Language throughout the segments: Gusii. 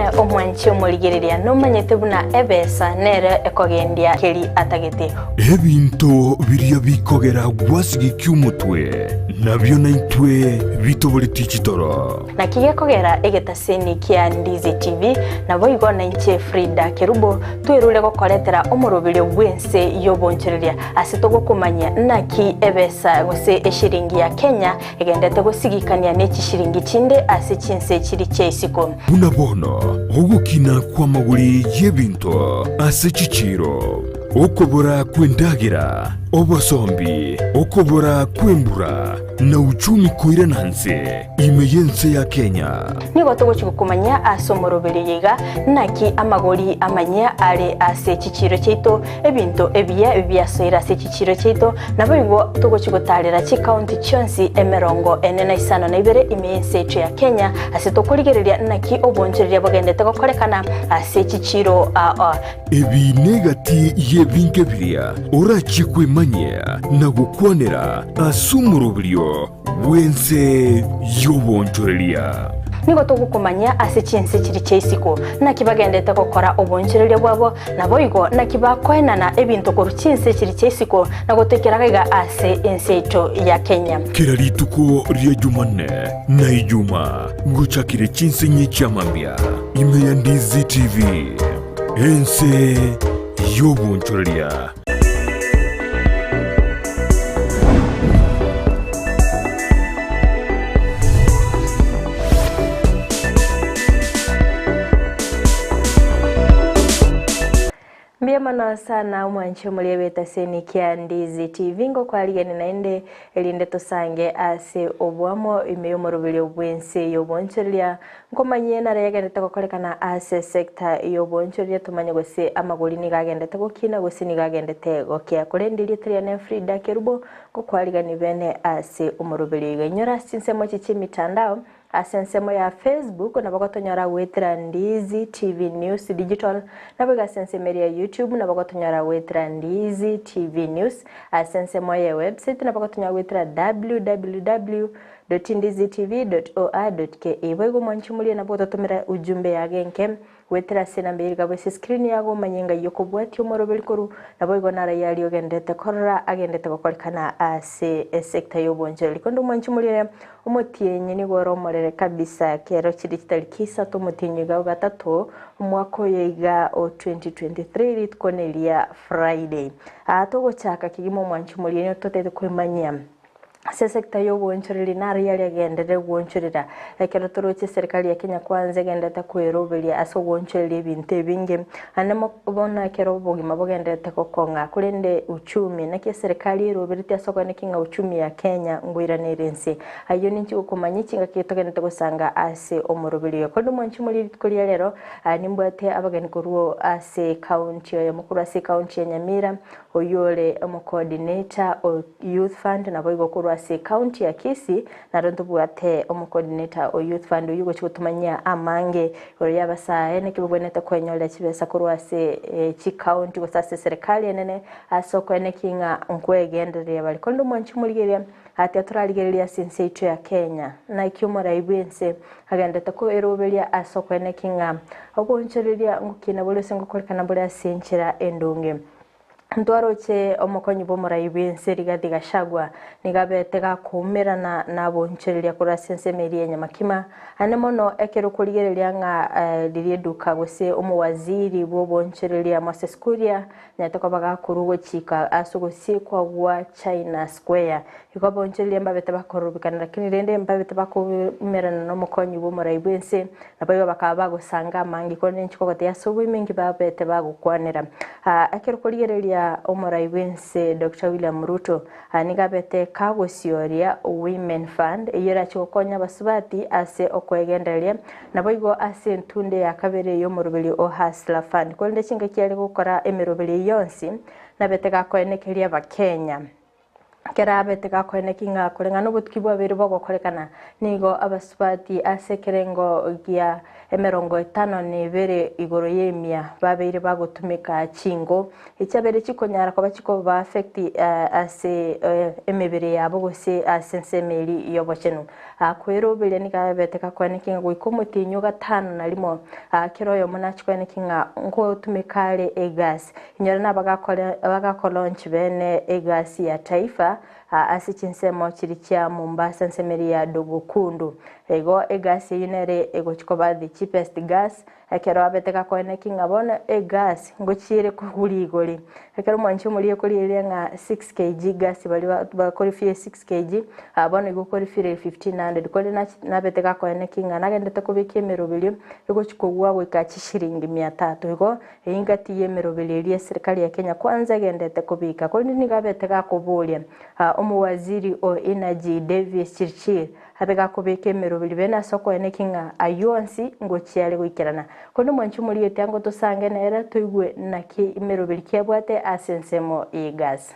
Inee omwanchi omorigereria nomanyete buna ebesa nere ekogendia keri atagete? Ebinto biria bikogera gwasigekia omotwe, nabio naintwe bitoboretie chitoro. Naki gekogera egetaseni kia Ndizi TV, naboigo nainche Frida Kerubo twerure gokoretera omoroberio bw'ense y'obonchoreria ase togokomanyia naki ebesa gose eshiringi ya Kenya Egendete gosigikania ne chishiringi chinde ase chinse chiri chia isiko. Buna bono ogokina kw'amagori y'ebinto ase chichiiro, okobora kw'endagera, obosombi, okobora kw'embura, na uchumi koirana nse ime y'ense ya Kenya. Nigo togochia gokomanyia ase omoroberio oyo iga naki amagori amanyia are ase chichiiro chiaito, ebinto ebiya biasoire ase chichiiro chiaito, Naboigo togochia gotaarera chikaunti chionsi emerongo ene na isano na ibere ime y'ense yaito ya Kenya, ase tokorigereria naki obonchoreria bogendete gokorekana ase chichiiro aa. Ebi negati y'ebinge biria orachie kwemanyia na gokwanera ase omoroberio bw'ense y'obonchoreria. Nigo togokomanyia ase chinse chiria chia isiko, naki bagendete gokora obonchoreria bwabo, naboigo naki bakoenana ebinto korwa chinse chiria chia isiko na gotoikera gaiga ase ense yaito ya Kenya. Kera rituko ria Jumanne na Ijuma gochakire chinse inye chi'amambia ime ya Ndizi TV, ense y'obonchoreria. Mbuya mono sana omwanchi omoria bw'etaseni kia Ndizi TV ngokwarigani naende erinde tosange ase oboamo ime y'omoroberio bw'ense y'obonchoreria Nkomanyie nare yagenderete gokorekana ase sector y'oboonchoreria tomanye gose amagori nigo agendete gokina gose nigo agendete gokea. Korende erieta riane Frida Kerubo ngokwarigani bene ase omoroberio iga. Inyora ase chinsemo echi chi'emitandao ase ensemo ya Facebook nabo gotonyora goetera Ndizi TV News Digital naboigo ase ensemo eria ya YouTube nabo gotonyora goetera Ndizi TV News ase ensemo ye website nabo gotonyora goetera www. Dotindizitv.or.ke Boigo mwanche morie nabo ototomera ujumbe yago enke goetera ase enamba eye rigabo ase escreen yago omanye ng'ai okobwatia omoroberi korwa naboigo naro aria ogenderete korora agenderete gokorekana ase esector y'obonchoreri. Korende omwanche morie omotienyi nigo ore omorere kabisa kero chire chitariki isato omotienyi iga o gatato omwaka oyo iga o 2023 rituko neria Friday. Aa togochaka kegima omwanche morie nigo totagete kwemanyia. Ase esecta y'oboonchoreri naro yari agenderere gwoonchorera. Ekero toroche eserikari ya Kenya Kwanza egenderete kweroberia ase ogoonchoreria ebinto ebinge, naende bono ekero obogima bogendererete gokong'a, korende uchumi, naki eserikari eroberetie ase okoeneki ng'a uchumi ya Kenya ngoirana ere ense. Ayio ninchi gokomanyia chingaki togenderete gosanga ase omoroberio oyo. Korende omwanchi moria rituko ria rero, nimbwate abageni korwa ase ecounty oyomo korwa ase ecounty ya Nyamira, oyio ore omocoordinator o Youth Fund naboigo korwa ase ecounty ya Kisii naro ntobwate omocoordinator o Youth Fund oyio ogochia gotomanyia amange igoro ya abasae naki babwenerete kwenyorera chibesa korwa ase chicounty gose ase eserekari enene ase okoenekia ng'a nkwegendereria bare. Korende omwanchi omorigereria atiga torarigereria ase ense yaito ya Kenya naki omorai bwense agenderete koeroberia ase okoenekia ng'a oboonchoreria ngokina bore gose ngokorekana bore ase enchera endonge. Ntwaroche omokonyi bw'omorai bw'ense Rigathi Gachagua nigo abete gakoumerana nabonchoreria korwa ase ensemo eria ya Nyamakima, ane mono ekero okorigereria ng'a riria eduka gose omowaziri bw'obonchoreria Moses Kuria anyarete koba gakorwa gochika ase ogosiekwa gwa China Square. Igo abonchoreria mbabete bakororobekana lakini rende mbabete bakoumerana nomokonyi bw'omorai bw'ense Naboigo bakaba bagosanga amange, korende inche kogotebia ase oboime inki babete bagokwanera. Ekero korigereria omorai bw'ense Doctor William Ruto nigo abete kagosioria Women Fund eyio erache gokonya abasubati ase okwegendereria, naboigo ase entunde ya kabere y'omoroberio o Hustler Fund. Korende chingaki are gokora emeroberio eyio yonsi nabete gakoenekeria abakenya. Kerabete gakoeneki ng'a koreng'ana obotuki bwabeire bogokorekana, nigo abasubati ase ekerengo gia emerongo etano na ebere igoro y'emia babeire bagotumeka chingo echiabeire chikonyara koba chikoba affect ase emebere yabo gose ase ensemo eria y'obochenu. Kweroberia nigo abete gakoeneki ng'a goika omotienyi o gatano na rimo kera oyomo nachie koeneki ng'a ngotumeka are egasi. Inyora nabagakore abagakolaunch bene egasi ya Taifa ase chinsemo chiria chia Mombasa ensemo eria ya Dogokundu. Igo egasi eyio nere egochi koba the cheapest gas ekero abete gakoeneki ng'a bono egas ngochiere kogwa rigori. Ekero mwanchi omoria ekorigereria ng'a 6 kg gas baria bakorifia 6 kg bono igo okorifire 1500 korende nachi nabete gakoeneki ng'a nagendete kobeka emeroberio egochi kogwa goika chishiringi mia tatu. Igo Engaki y'emeroberio eria eserikari ya Kenya Kwanza egendete kobeka, korende nigo abete gakoboria omowaziri o Energy Davis Chirchir abe gakobeka emeroberio bene ase okoeneki ng'a ayio onsi ngochia are goikerana. Korende omwanchi omoriete ango tosange nere toigwe naki emeroberi ki abwate ase ensemo y'egasi.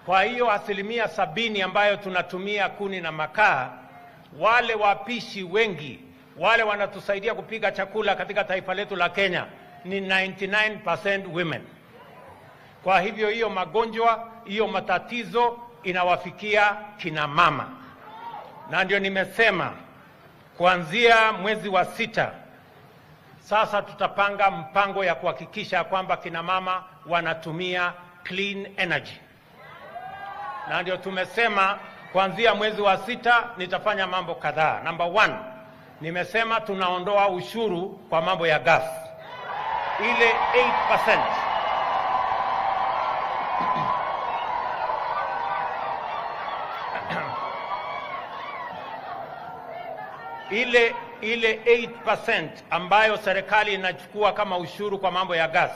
Kwa hiyo asilimia sabini ambayo tunatumia kuni na makaa, wale wapishi wengi wale wanatusaidia kupika chakula katika taifa letu la Kenya ni 99% women. Kwa hivyo hiyo magonjwa, hiyo matatizo inawafikia kina mama, na ndio nimesema kuanzia mwezi wa sita sasa tutapanga mpango ya kuhakikisha kwamba kina mama wanatumia clean energy, na ndio tumesema kuanzia mwezi wa sita nitafanya mambo kadhaa. Number one, nimesema tunaondoa ushuru kwa mambo ya gas ile 8%. Ile ile 8% ambayo serikali inachukua kama ushuru kwa mambo ya gas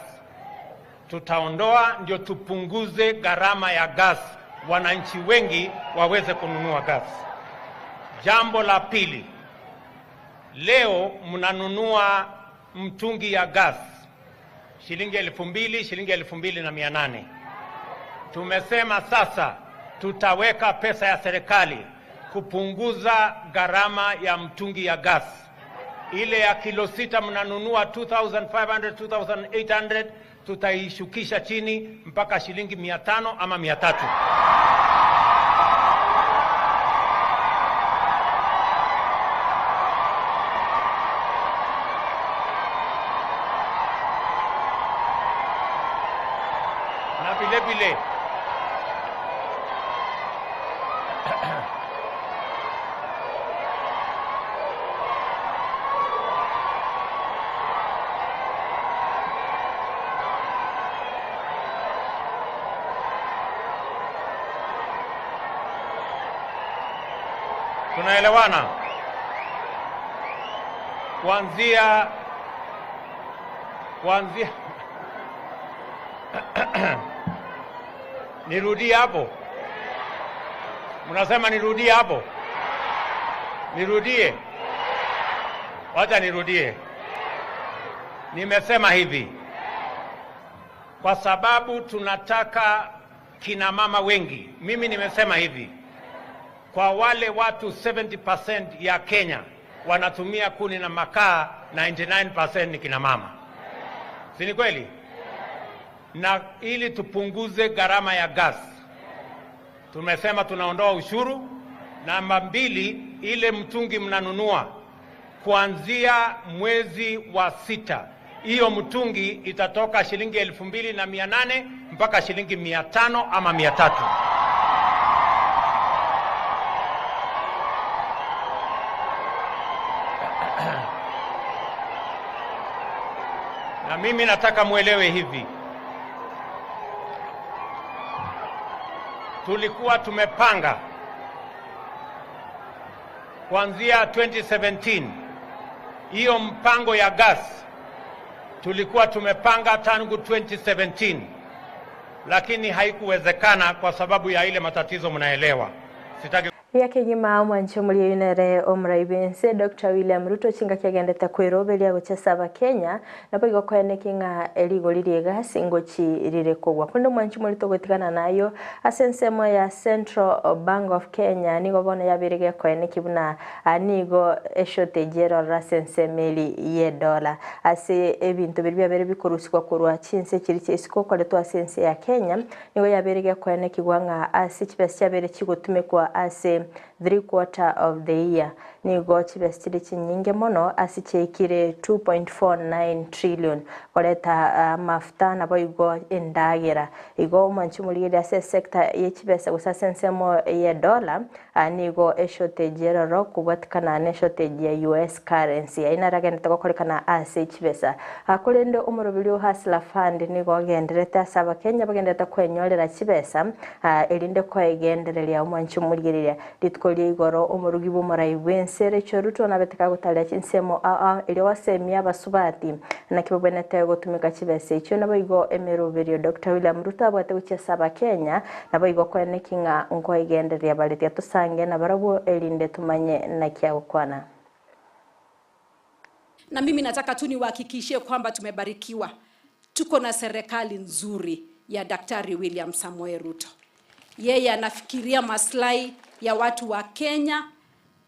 tutaondoa, ndio tupunguze gharama ya gas, wananchi wengi waweze kununua gas. Jambo la pili, leo mnanunua mtungi ya gas shilingi 2000, shilingi 2800. Tumesema sasa tutaweka pesa ya serikali kupunguza gharama ya mtungi ya gas. Ile ya kilo sita mnanunua 2500, 2800, tutaishukisha chini mpaka shilingi 500 ama 300. Na vile vile tunaelewana, kuanzia kuanzia nirudie hapo, mnasema nirudie hapo, nirudie? Wacha nirudie. Nimesema hivi kwa sababu tunataka kina mama wengi. Mimi nimesema hivi kwa wale watu 70% ya Kenya wanatumia kuni na makaa, 99% ni kina mama, si ni kweli? Na ili tupunguze gharama ya gas, tumesema tunaondoa ushuru. Namba mbili, ile mtungi mnanunua kuanzia mwezi wa sita, hiyo mtungi itatoka shilingi 2800 mpaka shilingi 500 ama 300. Na mimi nataka mwelewe hivi, tulikuwa tumepanga kuanzia 2017 hiyo mpango ya gas tulikuwa tumepanga tangu 2017, lakini haikuwezekana kwa sababu ya ile matatizo mnaelewa. Sitaki Buya kegima omwanchi omorioyu nere omorai bw'ense Doctor William Ruto chingaki agendete kweroberia gochia ase abakenya naboigo koeneki ng'a rigori ri'egasi ngochi rire kogwa. Korende omwanchi omori togotigana nayio ase ensemo ya Central Bank of Kenya nigo bono yabeire gekoeneki buna nigo eshortage erororo ase ensemo eri y'edola ase ebinto biria biabeire bikorusigwa korwa chinse chiria chia isiko koretwa ase ense ya Kenya Nigo yabeire gekoenekigwa ng'a ase chibesa chiabeire chigotumekwa ase three quarter of the year, nigo chibesa chire chinyinge mono ase chiaikire 2.49 trillion koreta amafuta naboigo endagera. Igo omwanchi omorigereria ase esector ye chibesa gose ase ensemo ye dollar nigo eshortage eroro kobwatikana ne shortage ya US currency. Ayio naro agenderete gokorekana ase chibesa. Korende omoroberi o Hustler Fund nigo ogendererete ase abakenya bagendererete kwenyorera chibesa erinde koegendereria omwanchi omorigereria. Rituko ria igoro omorugi bw'omorai bw'ense Rachel Ruto nabete kagotaria chinsemo ao ao erio gosemia abasubati naki babwenerete gotumeka chibesa echio naboigo emeroberio Doctor William Ruto abwate gochia ase abakenya Naboigo koeneki ng'a nkoigendereria bare tiga tosange nabarabwo, erinde tomanye naki agokwana. Na mimi nataka tu niwahakikishie kwamba tumebarikiwa, tuko na serikali nzuri ya Daktari William Samoei Ruto. Yeye anafikiria maslahi ya watu wa Kenya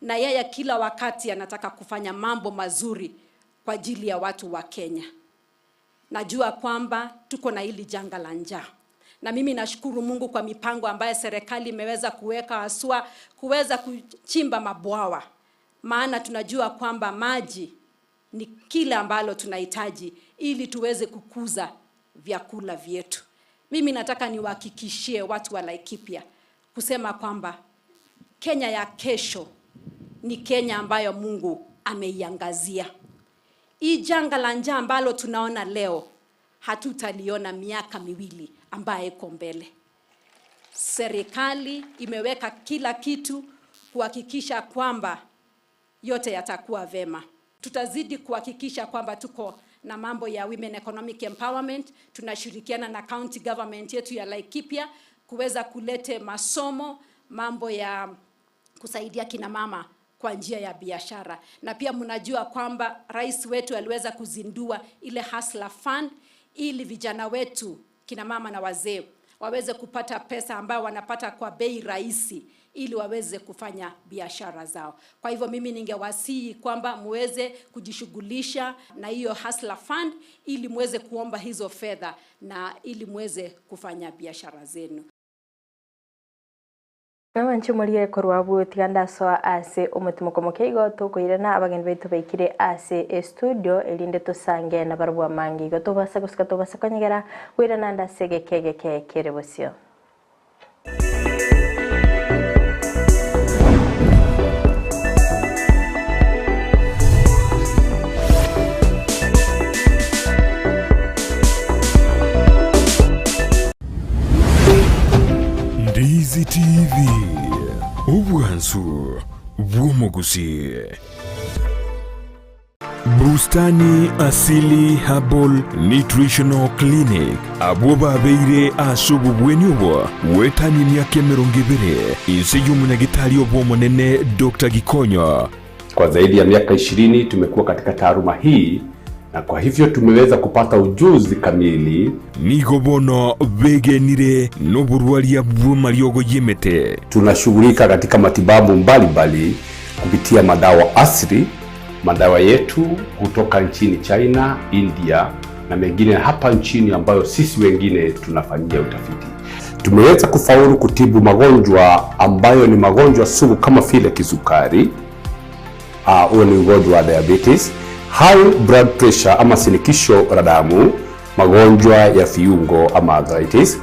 na yeye kila wakati anataka kufanya mambo mazuri kwa ajili ya watu wa Kenya. Najua kwamba tuko na hili janga la njaa. Na mimi nashukuru Mungu kwa mipango ambayo serikali imeweza kuweka haswa kuweza kuchimba mabwawa. Maana tunajua kwamba maji ni kile ambalo tunahitaji ili tuweze kukuza vyakula vyetu. Mimi nataka niwahakikishie watu wa Laikipia kusema kwamba Kenya ya kesho ni Kenya ambayo Mungu ameiangazia. Hii janga la njaa ambalo tunaona leo hatutaliona miaka miwili ambayo iko mbele. Serikali imeweka kila kitu kuhakikisha kwamba yote yatakuwa vema. Tutazidi kuhakikisha kwamba tuko na mambo ya women economic empowerment. Tunashirikiana na county government yetu ya Laikipia kuweza kulete masomo, mambo ya kusaidia kina mama kwa njia ya biashara. Na pia mnajua kwamba rais wetu aliweza kuzindua ile Hustler Fund ili vijana wetu, kina mama na wazee waweze kupata pesa ambayo wanapata kwa bei rahisi ili waweze kufanya biashara zao. Kwa hivyo mimi ningewasihi kwamba muweze kujishughulisha na hiyo Hustler Fund ili muweze kuomba hizo fedha na ili muweze kufanya biashara zenu. Namanche morie korwa abwo tiga ndasoa ase omotimoko moke igo tokoirana abageni baito baikire ase estudio erinde tosange nabarabwo amange igo tobasa gosika tobasa konyegera koirana ande ase egeka egeke kere bosio. Ndizi TV, obwansu bw'omogusii. Bustani Asili Herbal Nutritional Clinic abwo babeire ase obobweni obo goetania emiaka emerongo ebere inse y'omonyagitari obo omonene Doctor Gikonyo. Kwa zaidi ya miaka ishirini tumekuwa katika taaluma hii na kwa hivyo tumeweza kupata ujuzi kamili. Nigo bono begenire noborwaria bw'amariogo y'emete. Tunashughulika katika matibabu mbalimbali kupitia madawa asili, madawa yetu hutoka nchini China, India na mengine hapa nchini ambayo sisi wengine tunafanyia utafiti. Tumeweza kufaulu kutibu magonjwa ambayo ni magonjwa sugu kama vile kisukari, huo ni ugonjwa wa diabetes, high blood pressure ama shinikizo la damu, magonjwa ya viungo ama arthritis,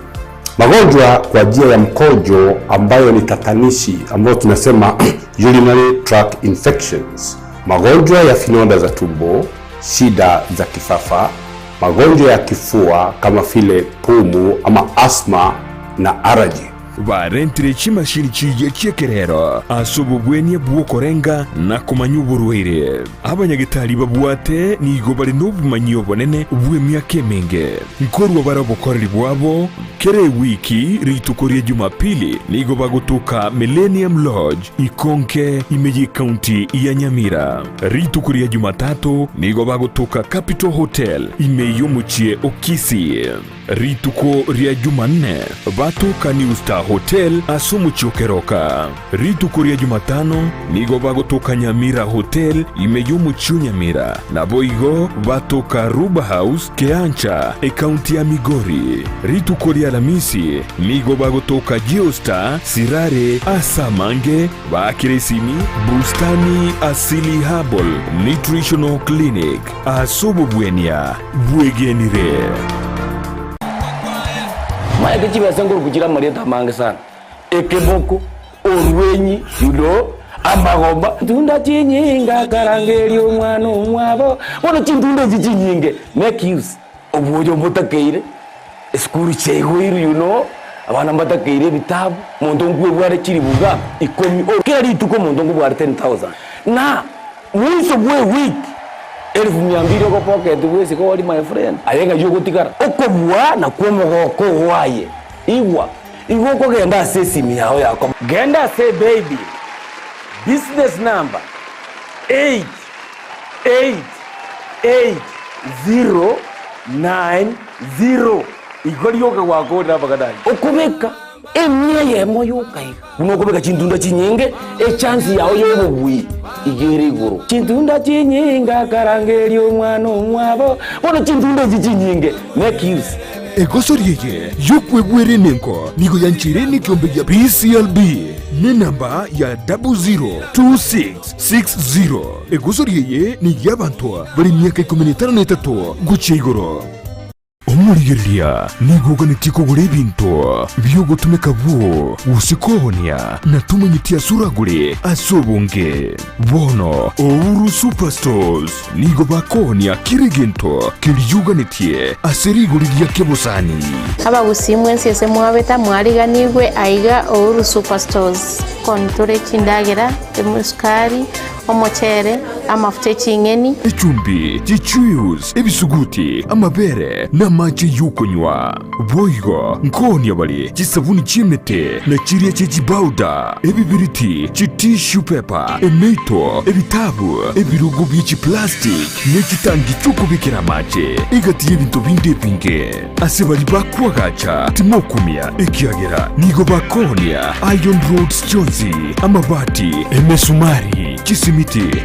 magonjwa kwa njia ya mkojo ambayo ni tatanishi ambayo tunasema urinary tract infections, magonjwa ya vidonda za tumbo, shida za kifafa, magonjwa ya kifua kama vile pumu ama asthma na allergy. Barentire chimashini chiria chi'ekerero ase obobwenia bw'okorenga na komanya oborwaire. Abanyagetari babwate nigo bare nobomanyi obonene bw'emiaka emenge. Nkorua bare obokoreri bwabo kera ewiki rituko ria Jumapili nigo bagotoka Millennium Lodge Ikonke ime y'ecounty ya Nyamira. Rituko ria Jumatatu nigo bagotoka Capital Hotel ime y'omochie o Kisii. Rituko ria Jumanne batoka New Star Hotel ase omochie o Keroka. Rituko ria Jumatano nigo bagotoka Nyamira Hotel ime y'omochie o Nyamira, naboigo batoka Ruba House, Keancha, ekaunti ya Migori. Rituko ria Alamisi nigo bagotoka Geostar, Sirare, ase amange baakire esimi Bustani Asili Herbal Nutritional Clinic ase obobwenia bwegenire. Maete chibesa nkoruku chire amarieta amange sana, ekeboko, orwenyi, you know, amagomba. Tunda chinyinge akarangeria omwana omwabo, bono chintunda echi chinyinge make use, obwoyo mbotakeire, esukuru chiaigoirwe you know, abana mbatakeire ebitabu, omonto nkwebware chilifu iga ikomi, kera rituko omonto nkobware 10,000 na Mwiso bw'ewiki elifu mia mbili ogopocket bwesike ori my friend, aye ng'ai ogotigara? Okobua nakwo omogoko oo aye. Igwa, igo okogenda ase esimi yao yako. Genda ase ebaby business number 8888090 igo rioka gwakorire amang'ana ayio. Okobeka Emia eyemo yoka iga. Buna okobeka chintunda chinyinge, echansi yao y'obobui iga ere igoro. Chintunda chinyinge akarangeria omwana omwabo, bono chintunda echi chinyinge, make use. Egosori eye y'okwebwera enengo nigo yancheire nekiombe gia PCLB nenamba ya 002660. Egosori eye ney'abanto bare emiaka ikomi na etano na etato gochia igoro. Omorigereria nigo oganetie kogora ebinto bi'ogotumeka bwoo gose koonia, na tomanyeti ase oragore ase obonge. Bono Ouru Superstores nigo bakoonia kera egento keria oganetie ase rigori ria kebosani. Abagusii mwensi ase mwabeta mwariganigwe aiga Ouru Superstores. Koni tore chindagera, esukari, Omochere, amafuta e ching'eni. Echumbi, chichuius, ebisuguti, amabere, na amache y'okonywa. Boigo nkoonia bare chisabuni chi'emete, na chiria chie chibauda, ebibiriti, chitissue paper, emeito, ebitabu, ebirogo bie chiplastic, ne chitangi chi'okobekera amache, egati y'ebinto binde ebinge. Ase baria bakoagacha timokumia, ekiagera nigo bakoonia iron rods chionsi, amabati, emesumari, chisimiti,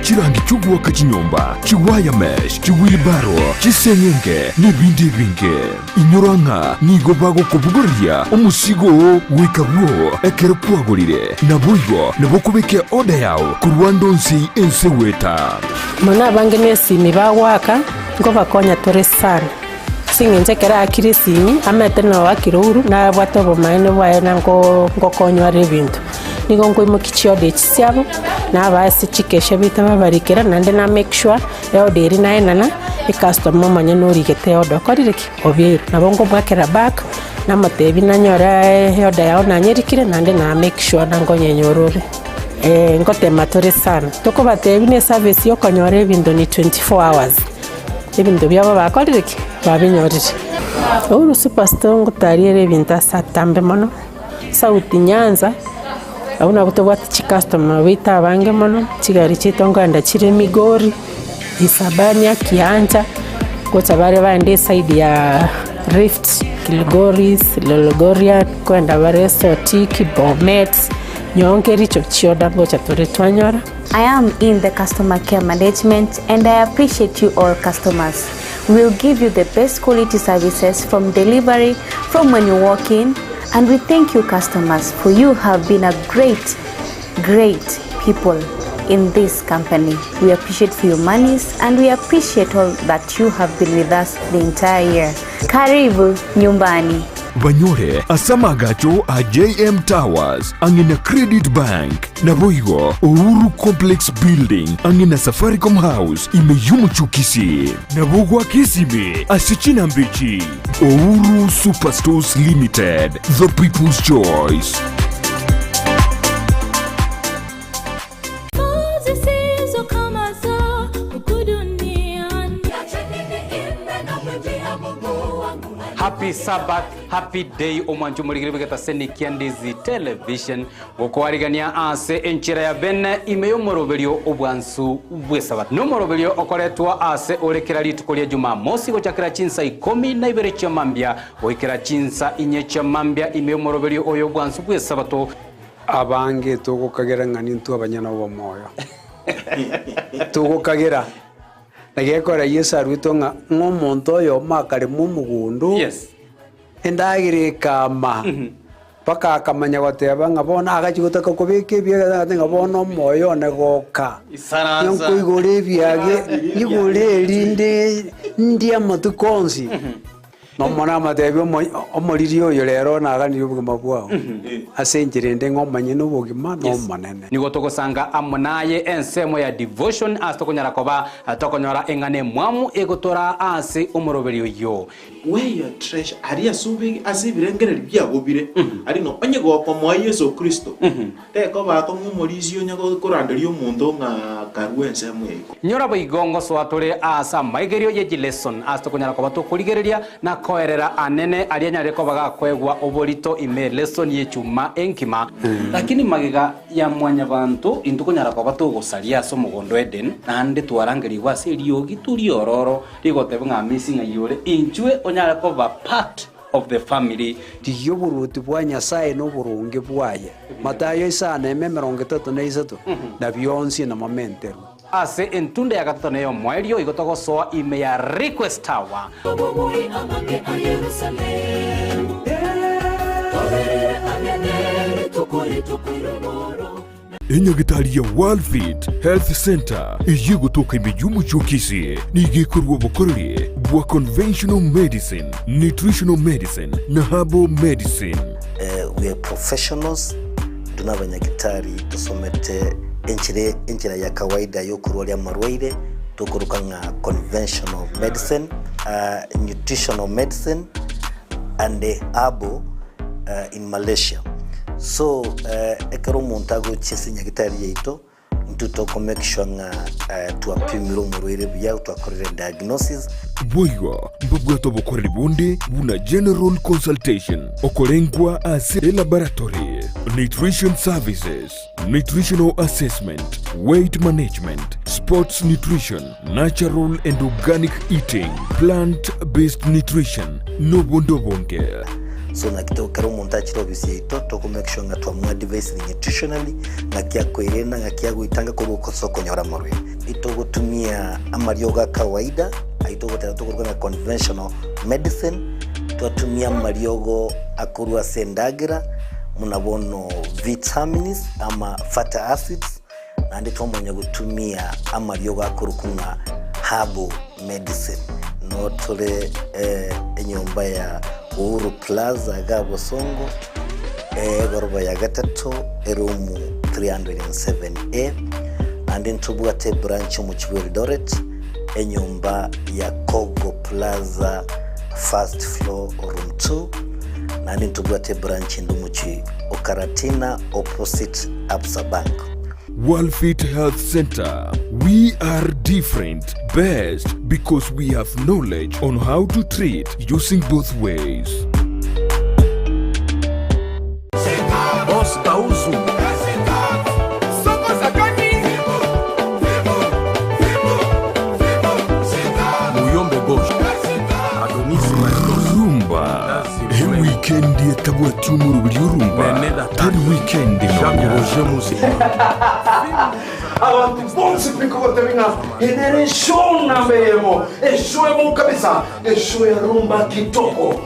chirangi chi'ogoaka chinyomba, chiwire mesh, chiwheelbarrow, chiseng'enge, nebinde ebinge. Inyora ng'a nigo bagokobogoreria omosigo oo goika bwoo ekero kwagorire. Naboigo nabo okobeka eorder yao korwa ande onsi ense goeta. Mono abange nesimi bagoaka, nkobakonya tore sana. Ase eng'encho ekero aakire esimi, amaete na oakire ouru, nabwate obomaene bwaye na nko nkokonywa are ebinto. Nigo nkoimokia chiorder echi chiabo, nabaa ase chikesha baito babarikera, naende na make sure, eorder eria naenana, ecustomer omonyene origete eorder okorire ki? Obeire. Nabo nkomoakera back, namotebia nanyore eorder yao nanyerikire, naende na make sure na nkonyenyora ore. Ngotema tore sana, tokobatebia buna eservice ya okonyora ebinto ni 24 hours. Ebinto biabo bakorire ki? Babinyorire. Uhuru Superstore ngotariere ebinto ase atambe mono, South Nyanza, abwo nabwo tobwate chicustomer baito abange mono, chigari chiaito nkoenda chire Migori, Isabania, Kiancha, gocha bare baende eside ya Rift, Kilgoris, Lolgorian, nkoenda bare Sotik, Bomet, Nyonke, Kericho, chioda ngocha tore twanyora. I am in the customer care management and I appreciate you all customers. We will give you the best quality services from delivery, from when you walk in, and we thank you customers for you have been a great, great people in this company. We appreciate for your monies and we appreciate all that you have been with us the entire year. Karibu nyumbani. Banyore ase amaagacho a JM Towers ang'e na Credit Bank, naboigo Uhuru Complex Building ang'e na Safaricom House ime y'omochie o Kisii. Nabo goaka esimi ase chinamba echi, Uhuru Superstores Limited, the people's choice. Happy Sabbath, happy day omwancho omorigeri bw'egetaseni kia Ndizi Television gokoarigania ase enchera ya bene ime y'omoroberio obwansu bw'esabato. Nomoroberio okoretwa ase ore kera rituko ria Jumamosi gochakera chinsa ikomi na ibere chia mambia goikera chinsa inye chia mambia ime y'omoroberio oyo obwansu bw'esabato. Abange togokagera ng'a nintwe abanyene obomoyo. Togokagera. Na gekogera Yeso aruetwe ng'a ng'a omonto oyomo akarema omogondo, endagera ekama, mpaka akamanya goteba ng'a bono agachia gotaka kobeka ebiage agateba ng'a bono omoyo one goka, Isaransa. nkoigora ebiage, nyigore erinde ndie amatuko onsi. Nomonene amatebie omoriri oyo rero naganirie obogima bwao, ase enchera ende ng'a omonyene obogima n'Omonene. Nigo togosanga amo naye ensemo ya devotion ase tokonyara koba tokonyora eng'ana emwamu egotoraa ase omoroberio oyio. Where your treasure, aria ase obe ase ebirengererio biago bire, aria no onye gokomoa Yeso Kristo, tekoba akong'u omorisia onye koranderia omonto ng'a karue ensemo eye. Nyora boigo ngosoa tore aase amaigerio ye chileson ase tokonyara koba tokorigereria na koerera anene aria anyarire koba gakoegwa oborito ime elesson y'echuma enkima. Lakini magega ya mwanyabanto intwe konyara koba togosaria ase omogondo o Eden, naende twarangerigwe ase eriogi riororo rigoteba ng'a amesi ng'ai ore, inchwe onyare koba part of the family. Rigia oboruoti bwa Nyasae na oboronge bwaye, Matayo isano eme 33, na bionsi namamenterwe. Ase entunda ya gatato na ey'omoerio igo togosoa ime ya Request Tower. Enyagitari ya Worldfit Health Centre eyio egotoka ime y'omochie o Kisii nigo ekorua obokoreri bwa conventional medicine, nutritional medicine na herbal medicine. We are professionals, intwe nabanyagitari tosomete enchera enchera ya kawaida yokorwaria amarwaire tokoroka ng'a conventional medicine, nutritional medicine and herbal in Malaysia. So ekero omonto agochia ase nyagitari yaito, intwe toko make sure ng'a twapimire omorwaire buya, twakorire diagnosis. Boigo mbabwate obokoreri bonde buna general consultation, okorengwa ase elaboratory, nutrition services, nutritional assessment, weight management, sports nutrition, natural and organic eating, plant based nutrition, nobonde obonge. So naki to ekero omonto achire ofisi yaito toko make sure ng'a twamoadvisire nutritionally ng'aki akoerenda ng'aki agoitanga korwa ase okonyora amarwaire. Itogotumia amariogo a kawaida ayio togoteba tokoruga ng'a conventional medicine, twatumia amariogo akorwa ase endagera buna bono vitamins ama fatty acids, naende twamanya gotumia amariogo akorokwa ng'a herbal medicine. Noo tore enyomba ya Uhuru Plaza iga Bosongo, egoroba ya gatato, eroom 307A, naende ntobwate ebranch omochie bwa Eldoret, enyomba ya Kogo Plaza first floor room 2, naende ntobwate ebranch ende omochie o Karatina opposite Absa Bank. Worldfit Health Center, we are different, best because we have knowledge on how to treat using both ways. Boss Kauzu. Muyombe Gauche. Adonis Maestros. Rumba ewikendi etabwati omoroberi orumba tari wikendi Jacques nonya. Roger Muzi. Abantu bonsi pi kogotebia ng'a eye nere eshow namba eyemo, eshow emo kabisa, eshow ya rumba kitoko.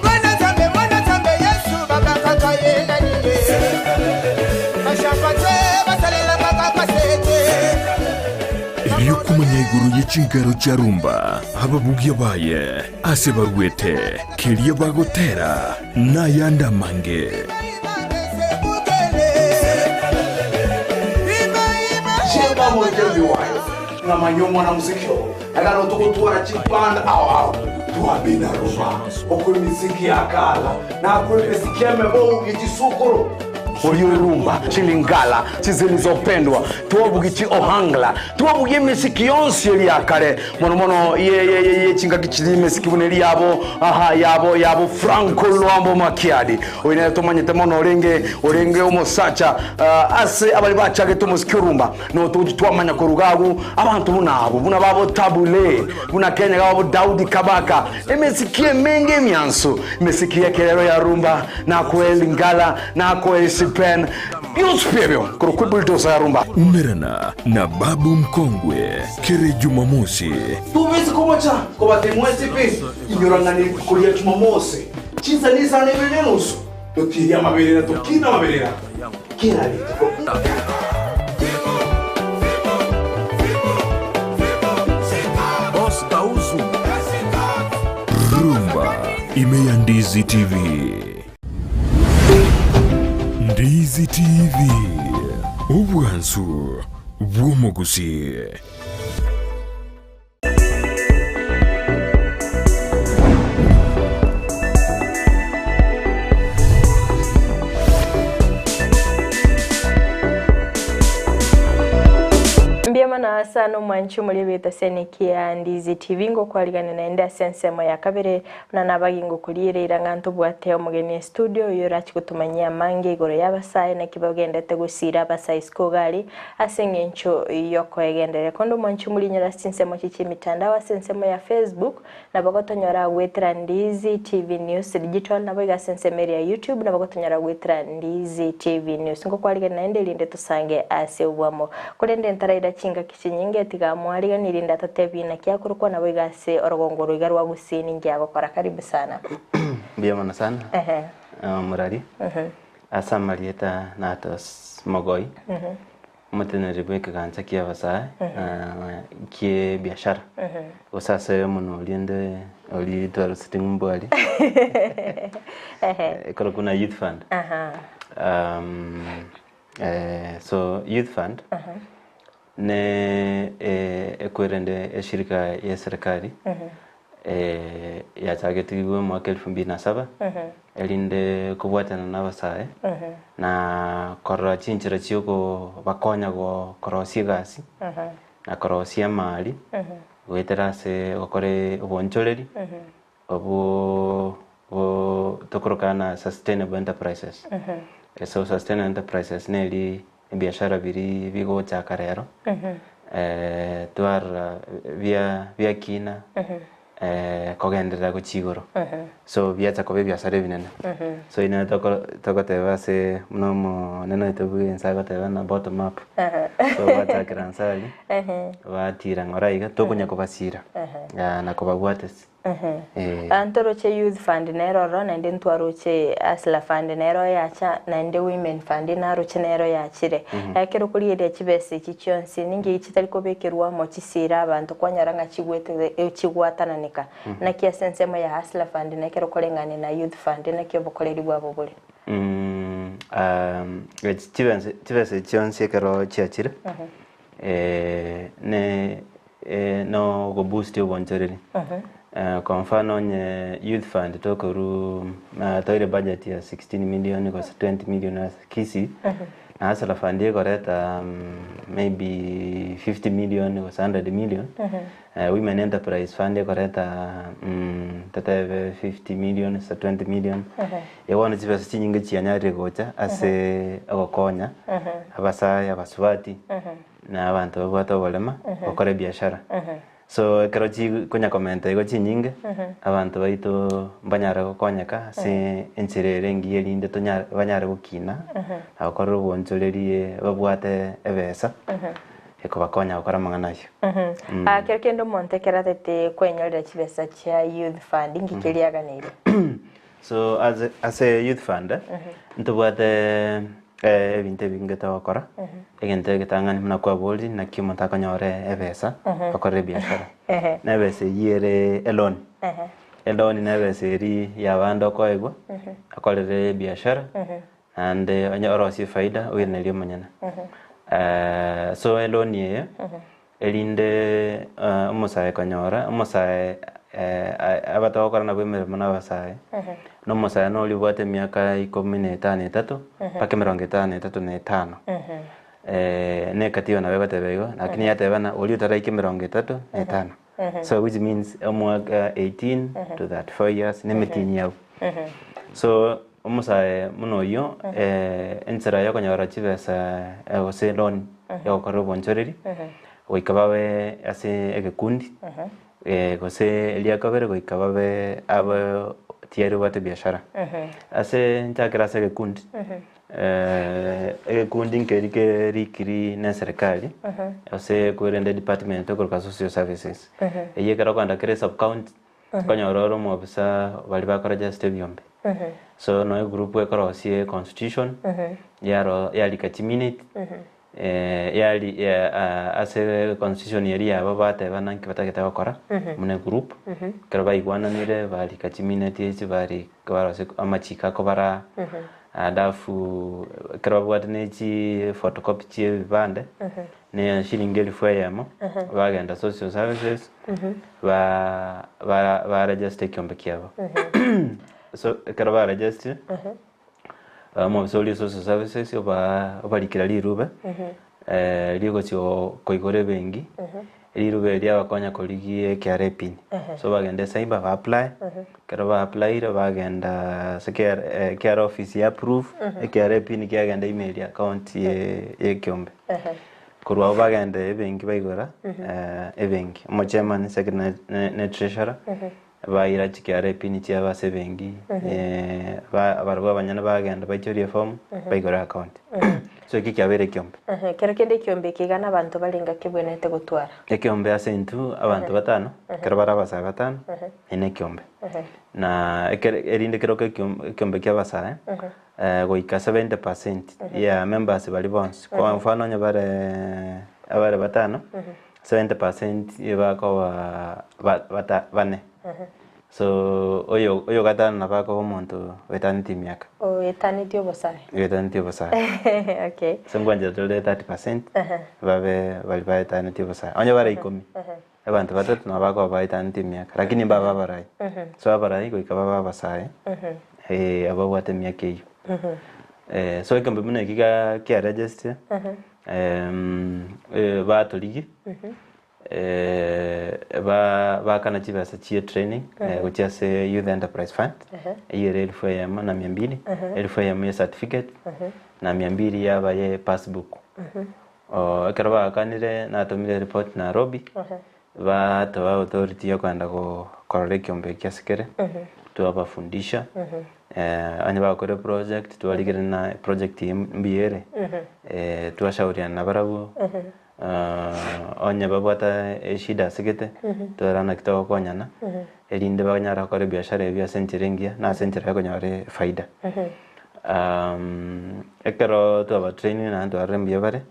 Erio Okomanya igoro ye chinkero chia rumba, ababugia baye, ase barwete, keria bagotera, na ayande amange. Chemba moikero biwayo ng'amanya omwana muziki obo agano togotwara chiband ao ao twabina rumba okwe miziki ya kala na kwe miziki ya mebo gichisukuru Ulioirumba chilingala chizilizopendwa twabugi chi ohangla twabugie emisiki yonsi eri yakare mono mono ye ye ye ye chingaki chiri emisiki buna eri yabo aha yabo yabo Franco Luambo Makiadi oyo nere tomanyete mono orenge orenge omosacha uh, ase abari bachagete omosiki orumba no togochi twamanya koruga agwo abanto buna abo buna babo Tabule buna Kenya gabo Daudi Kabaka emesiki emenge emianso emesiki y'ekerero ya rumba nakoe Lingala nakoe Sipen bionsi pi ebio korokwa ebulldozer ya rumba. Umerana na Babu Mkongwe kere Jumamosi. Tobesi komocha kobatebia mwensi pi, Inyora ng'a nerituko ria Jumamosi, chinsa nisano na ibere na enusu, totirie amaberera tokine amaberera kera rituko. Boss Gauzu. Rumba ime ya Ndizi TV. Ndizi TV. Obwansu bw'omogusi. Mbuya mono ase omwanchi omori bw'egeita seneki ya Ndizi TV ngokwarigania naende ase ensemo ya kabere buna nabagi ngokoriera eira ng'a ntobwate omogeni estudio oyio orachi gotomanyia amange igoro y'abasae naki bagendete gosira abasae isiko iga aria Ase engencho y'okoegendereria konde omwanchi omorinyore ase chinsemo chie chi'emitandao ase ensemo ya Facebook, nabo gotonyora goetera Ndizi TV News Digital, naboigo ase ensemo eria ya YouTube nabo gotonyora goetera Ndizi TV News. Nkokwarigania naende erinde tosange ase oboamo. Korende ntaraira chingaki chinyinge tiga mwariganie erinde atotebie naki akorokwa naboigo ase orogongo oro iga rwa Gusii ninki agokora. Karibu sana. Mbuya mono sana Ehe. omorari. Ase amarieta Natos Mogoi, omoteneneri bw'ekegancha ki'abasae ki'ebiashara, gose ase omonwa oria onde oria twaruseti ng'umbu aria, ekorokwa buna Youth Fund. So Youth Fund Ne ekwerende eshirika ye serikali yachagetigwe omwaka elfu mbili na saba erinde kobwatana na abasae na korora chinchera chia okobakonya korosia egasi na korosia amari goetera ase gokora obonchoreri obwo tokorokana na sustainable enterprises. So sustainable enterprises neri ebiashara biria bigochaka rero, twarora bia biakina kogenderera gochia igoro, so biacha koba ebiasara ebinene. So inwe toko togoteba ase buna omonene oito bwa ense agoteba ng'a bottom up, so gwachakera nse aria, batira ng'ora iga tokonya kobasira na kobabwatesi. Ehe. Ntoroche Youth Fund nero ororo naende ntwaroche Hustler Fund nero yacha naende Women Fund naroche nero yachire. Ekero okorigereria chibesa echi chionsi ninki chitari kobekerwa amo chisire abanto kwanyora ng'a chigwete chigwatananeka. Naki ase ensemo ya Hustler Fund na ekero okoreng'ania na Youth Fund naki obokoreri bwabo bore? Chibesa chibesa echi chionsi ekero chiachire ne no goboost obonchoreri. Kwa mfano onye youth fund tokorwa toire budget ya 16 million gose 20 million ase Kisii, na Hustler fund ekoreta maybe 50 million gose 100 million, Women Enterprise fund ekoreta totebe 50 million gose 20 million, igo bono chibesa chinyinge chianyarire gocha ase ogokonya abasae, abasubati. Na abanto babwate oborema gokora ebiashara. So ekero chikonya komenta igo chinyinge, abanto baito mbanyare gokonyeka ase enchera ere engiya erinde tonya banyare gokina na gokorera obonchorerie babwate ebesa ekobakonya gokora amang'ana ayio. Ah, kero kende omonto ekero atete kwenyorera chibesa chia youth fund inki keria aganeirie? So ase ase youth fund ntobwate. Ebinto ebinge togokora, egento egetang'ani buna kwaborire naki omonto akonyora ebesa akore ebiashara. Na ebesa eyio ere eloan, eloan na ebesa eria ya abande okoegwa okorere ebiashara naende onye orosie efaida oiranerie omonyene. So eloan eye erinde omosae konyora, omosae abatogokora nabwo emeremo na abasae, na omosae noria obwate emiaka ikomi na etano na etato mpaka emerongo etano na etato na etano. Na ekatiba nabo egoteba igo, lakini yateba ng'a oria otaraika emerongo etato na etano. So which means omwaka 18 to 34 years na emetienyi yabo. So omosae buna oyio enchera ya okonyora chibesa gose loan ya gokora obonchoreri goika babe ase egekundi gose eria kabere goika babe abe tiyari obwate ebiashara. Ase nchakere ase egekundi, egekundi nkeri kerikiri na eserekari gose kwerende edepartment ekoroka social services. Eyio ekero okogenda kera esub county Okonyora ore omobisa baria bakoregesta ebiombe. So nonya egroup ekorosia econstitution, yaro yarika chiminute, yari ase constitution eria yabo batebana nki batagete gokora buna egroup, ekero baigwananire barika chiminute echi barika barosia amachiko akobaraa, alafu ekero babwate ne chi photocopy chia ebibande, ne shilingi elfu eyemo, bagenda social services, ba ba baregister ekiombe kiabo. So ekero baregistire, omobisa oria o social services oba obarikera rirube, rigochia koigora ebenki, rirube erio riabakonya korigia ekra pin. So bagenda ecyber ba apply, ekero ba applyire bagenda ase KRA KRA office ya approve, ekra pin kiagenda ime eria account ya ekiombe. Korwa abwo bagenda ebenki baigora ebenki, omochairman, secretary na treasurer baira chikra pin chiabo ase ebenki barabwo abanyene bagenda baichoria eform baigore account. So ekio kiabeire ekiombe. Ekero kende ekiombe eke iga nabanto barenge kebwenerete gotwara. Ekiombe ase intwe abanto batano, ekero bare abasae batano, ere nekiombe. Na ekere erinde keroka ekiombe kia abasae. Goika 70 percent ya members baria bonsi, kwa mfano onye bare abare batano, 70 percent ebakoba ba bane. So oyo oyo gatano nabo akoba omonto oetaneti emiaka. Oetaneti obosae. Oetaneti obosae. Okay. So nkwanchera tore 30 percent babe baria baetaneti obosae. Onye bare ikomi, abanto batato nabo bakoba baetaneti emiaka, lakini mbabe abarai. So abarai goika babe abasae, ababwate emiaka eyio. So ekeombe buna eki ga kia register, batorigia, ba baakana chibesa chia etraining gochia ase Youth Enterprise Fund, eyio ere elfu eyemo na mia mbili, elfu eyemo ya ecertificate, na mia mbili yaba ya epassbook. Ekero baakanire natomire eripoti Nairobi, batoa authority ya okogenda korora ekiombe ekio ase kere, twabafundisha, onye bagokora eproject twarigereria na eproject eye mbuya ere, twashauriana nabarabwo, onye babwate eshida ase gete, twarora naki togokonyana, erinde banyare gokora ebiashara ebio ase enchera engiya na ase enchera ya okonyora efaida. Ekero twabatrainire naende twarorire mbuya bare,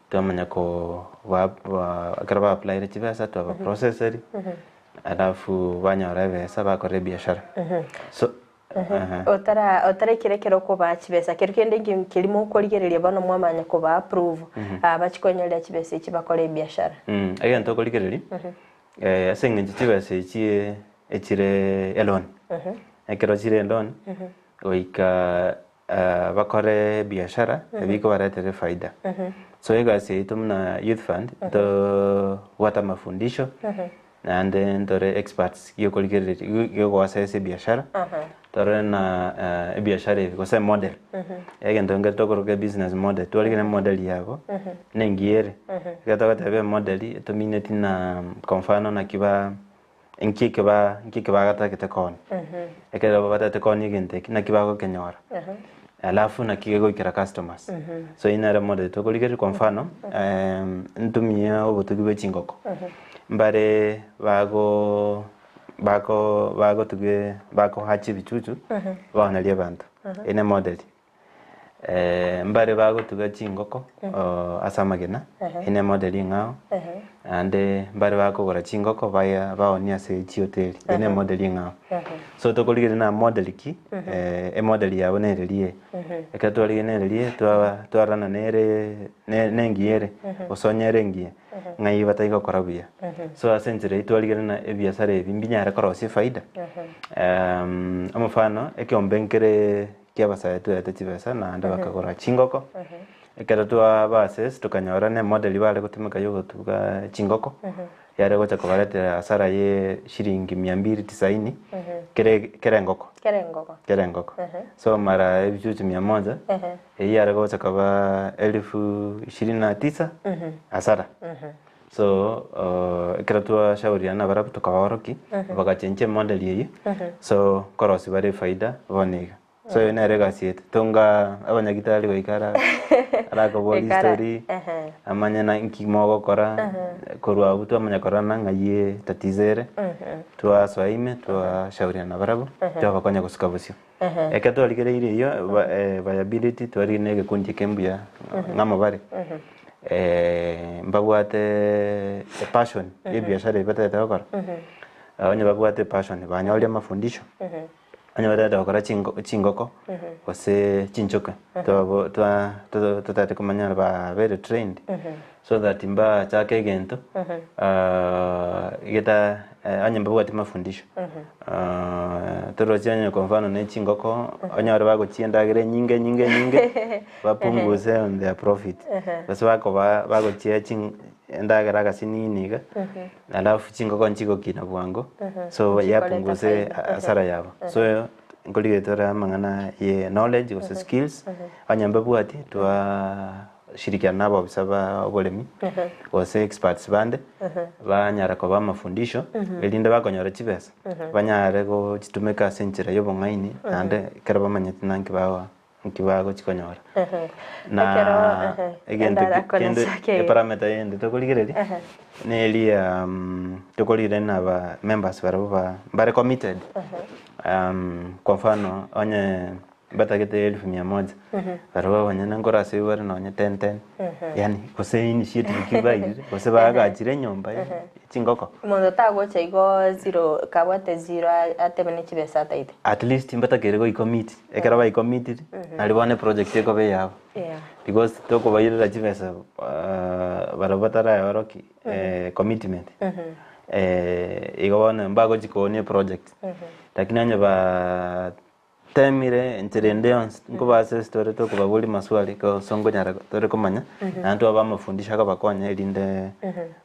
twamanya ko ba ba ekero ba applyire chibesa twabaprocesseri, alafu banyora ebesa bakora ebiashara. So ehe. Otara otaraikera ekero okobaa chibesa, kero kende nki nkeri mokorigereria bono mwamanya koba approve bachie konyorera chibesa echi bakore ebiashara. Egento okorigereria, ase eng'encho chibesa echi echire eloan, ekero chire eloan, goika bakore ebiashara ebikobaretera efaida. So egasi yaito buna youth fund, ntobwate amafundisho naende ntore experts giokorigereria giogoassess ebiashara, torore ng'a ebiashara ebi gose emodel, egento nkere tokoroka ebusiness model, twarigereria emodel yabo nengiya ere, ekero togoteba emodel etomineti ng'a kwa mfano naki ba. Inki eke ba inki eke bagatagete koonia? Ekero batagete koonia egento eke, naki bagokenyora? Alafu naki gegoikera customers. So eyio nere model tokorigereria kwa mfano, ntumie obotugi bwe chingoko, mbare bago bako bagotuge bakohacha ebichuchu, baoneria abanto, eyio ne model. Mbare bagotuga chingoko ase amagena, eye ne model eng'ao, naende mbare bakogora chingoko baya baonia ase chihoteli, eye ne model eng'ao. So tokorigereria na model ki, emodel yabo nere riye. Ekero twarigereria nere riye, twaba twarorana nere ne nengiya ere, gose onye ere engiya, ng'ai batari gokora buya. So ase enchera eyio twarigereria ng'a ebiasara ebi mbinyare korosia efaida, omofano, ekeombe nkere kia abasae twerete chibesa naende bakagora chingoko, ekero twaba assess tokanyora na emodel bare gotumeka ya ogotuga chingoko, yare gocha kobaretera hasara ye shilingi mia mbili tisaini, kere kera engoko, Kera engoko. kera engoko. So mara ebichuchu mia moja, eyio yare gocha koba elfu ishirini na tisa, hasara. So ekero twashauriana nabarabwo tokabaorokia, bagachenchia emodel eyio, so nkorosia bare efaida bono iga. So eyio nere egasi yaito, tonga abanyagitari goika ara arakoboria Goika ara- history, amanye na nki mogokora, korwa abwo twamanya korora ng'ai etatizo ere, twasoa ime twashauriana nabarabwo, twabakonya gosuka bosio. Ekero twarigereirie eyio viability twarigereria na egekundi eke mbuya ng'amo bare, mbabwate epassion ya ebiashara ebi batagete gokora, onye babwate epassion banyorire amafundisho, onye batagete gokora chingo chingoko gose chinchoke twabo twa totagete komanya babere trained so that mbachake egento geta onye mbabwati mafundisho toroche onye kwa mfano ne chingoko onyore bagochia endagera enyinge enyinge enyinge bapunguse on their profit gose bakoba bagochia chin endagera agasinini iga alafu chingoko nchigokina bwango so Nchikoreta yapunguse faida. hasara yabo so nkorigereria tore amang'ana ye knowledge gose skills onye mbabwati twa shirikiana na abobisa ba oboremi gose experts bande banyara koba amafundisho erinde bakonyora chibesa banyare gochitumeka ase enchera ya obong'aini naende ekero bamanyete na nki bago nki bagochi konyora. Na Ekero, ehe, egento endara ki- kende konacha keiyo. eparameter yende tokorigereria neria tokorigereria na aba members barabwo ba mbare committed kwa mfano onye Mbatagete elfu mia moja, barabwo abanyene nkore ase bare nonye ten ten, yaani gose initiative ki bairire, gose baagachire enyomba ye chingoko. Omonto tagocha igo zero kabwate zero atebe ne chibesa ataete. At least mbatakeire goicommit, ekero baicommitiri, nari bono eproject ekoba eyabo. Yeah. Because tokobairera chibesa barabwo bataraeoroki commitment, igo bono mbagochi koonia eproject, lakini onye baa Temire enchera ende yonsi, nkobase ase tore tokobaboria maswali gose nkonyara tore komanya, naende twaba amafundisho akobakonya erinde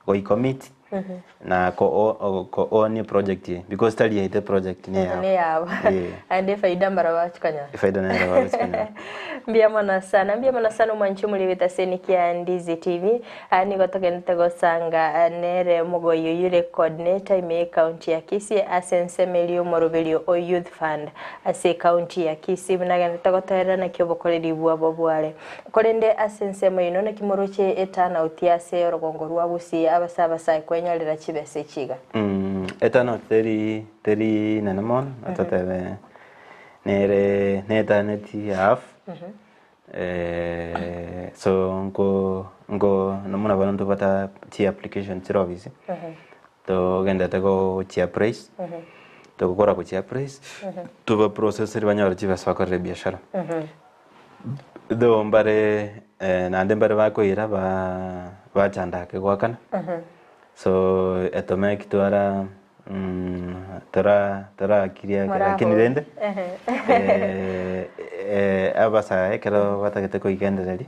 goicommit na ko o ko own eproject eye because tari yaito eproject neyabo. Neyabo. Eh. Naende efaida mbarabwo bagochikonyora. Efaida nere bagochikonyora. Mbuya mono sana, mbuya mono sana omwanchi omoribete ase eniki ya Ndizi TV. Aa nigo togenderete gosanga nere omogoyi oyio ore coordinator ime y'ecounty ya Kisii ase ensemo eria y'omoroberio o Youth Fund ase ecounty ya Kisii buna agenderete gotoerera naki obokoreri bwabo bware. Korende ase ensemo ino naki moroche eturnout ase orogongo rwa Gusii abase abasae kwenyorera chibesa echi iga? Eturnout teri teri nene mono, totebe nere netaneti half. So nko nko buna bono ntobwate chi application chire ofisi, togenderete gochia appraise, togokora gochia appraise, toba processeri banyore chibesa bakorere ebiashara. Though mbare naende mbare bakoira ba bachanda ake goakana, so etomeki twara Tora torakiria Moraho. lakini rende abasae ekero batagete koigendereria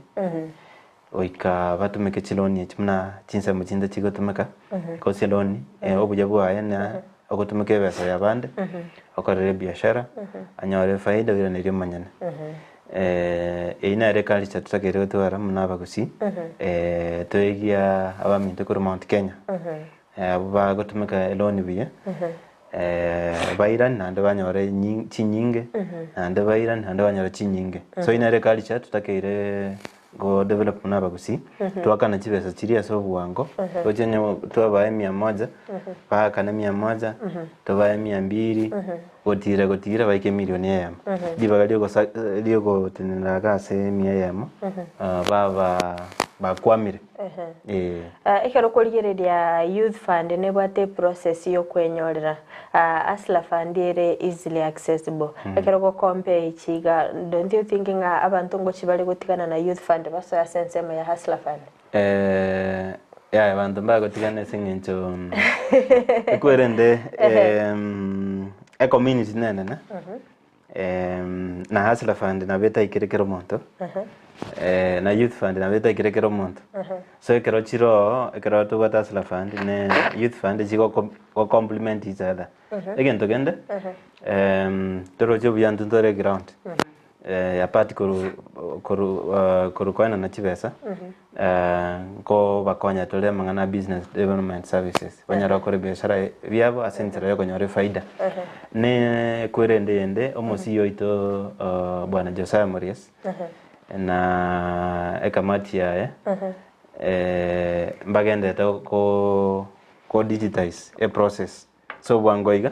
goika batumeke chiloni echi buna chinsemo chinde chigotumeka because eloni obuya bwaye na ogotumeka ebesa ya abande okorere ebiashara anyore efaida oiranerie omonyene. Eyio nere eculture totakeire gotwara buna abagusii toegia abaminto korwa Mount Kenya. Abwo bagotumeka eloni buya, bairane naende banyore chinyinge, naende bairane naende banyore chinyinge. So eyio nere eculture totakeire. Go develop buna abagusii, twakana chibesa chiria ase obwango, toche onye twabae mia moja, baakane mia moja, tobae mia mbiri, gotira gotira baike emilion eyemo. Ribaga riogosa riogotenenera iga ase emia eyemo, baba bakwamire, eh. Ekero okorigereria youth fund nebwate eprocess yokwenyorera. Hustler Fund ere easily accessible. Ekero ogo compare echi iga, don't you think ng'a abanto ngochi bare gotigana na Youth Fund basoe ase ensemo ya Hustler Fund? Eh, yaya abanto mbagotigana ase eng'encho ekwerende ecommunity nenene na Hustler Fund nabo etaikire kera omonto, na Youth Fund nabo etaikire kera omonto. So ekero chire oo, ekero tobwate Hustler Fund ne Youth Fund chigoko go complement each other. Egento kende, toroche buya intwe ntore eground, apart koru koru koru koenana chibesa, nkobakonya tore amang'ana a business development services, banyare gokora ebiashara biabo ase enchera ya okonyora efaida. Ne kwerende eyende, omosii oito bwana Josiah Morias, na ekamati yaye, mbagenderete ko ko digitize eprocess ase obwango iga,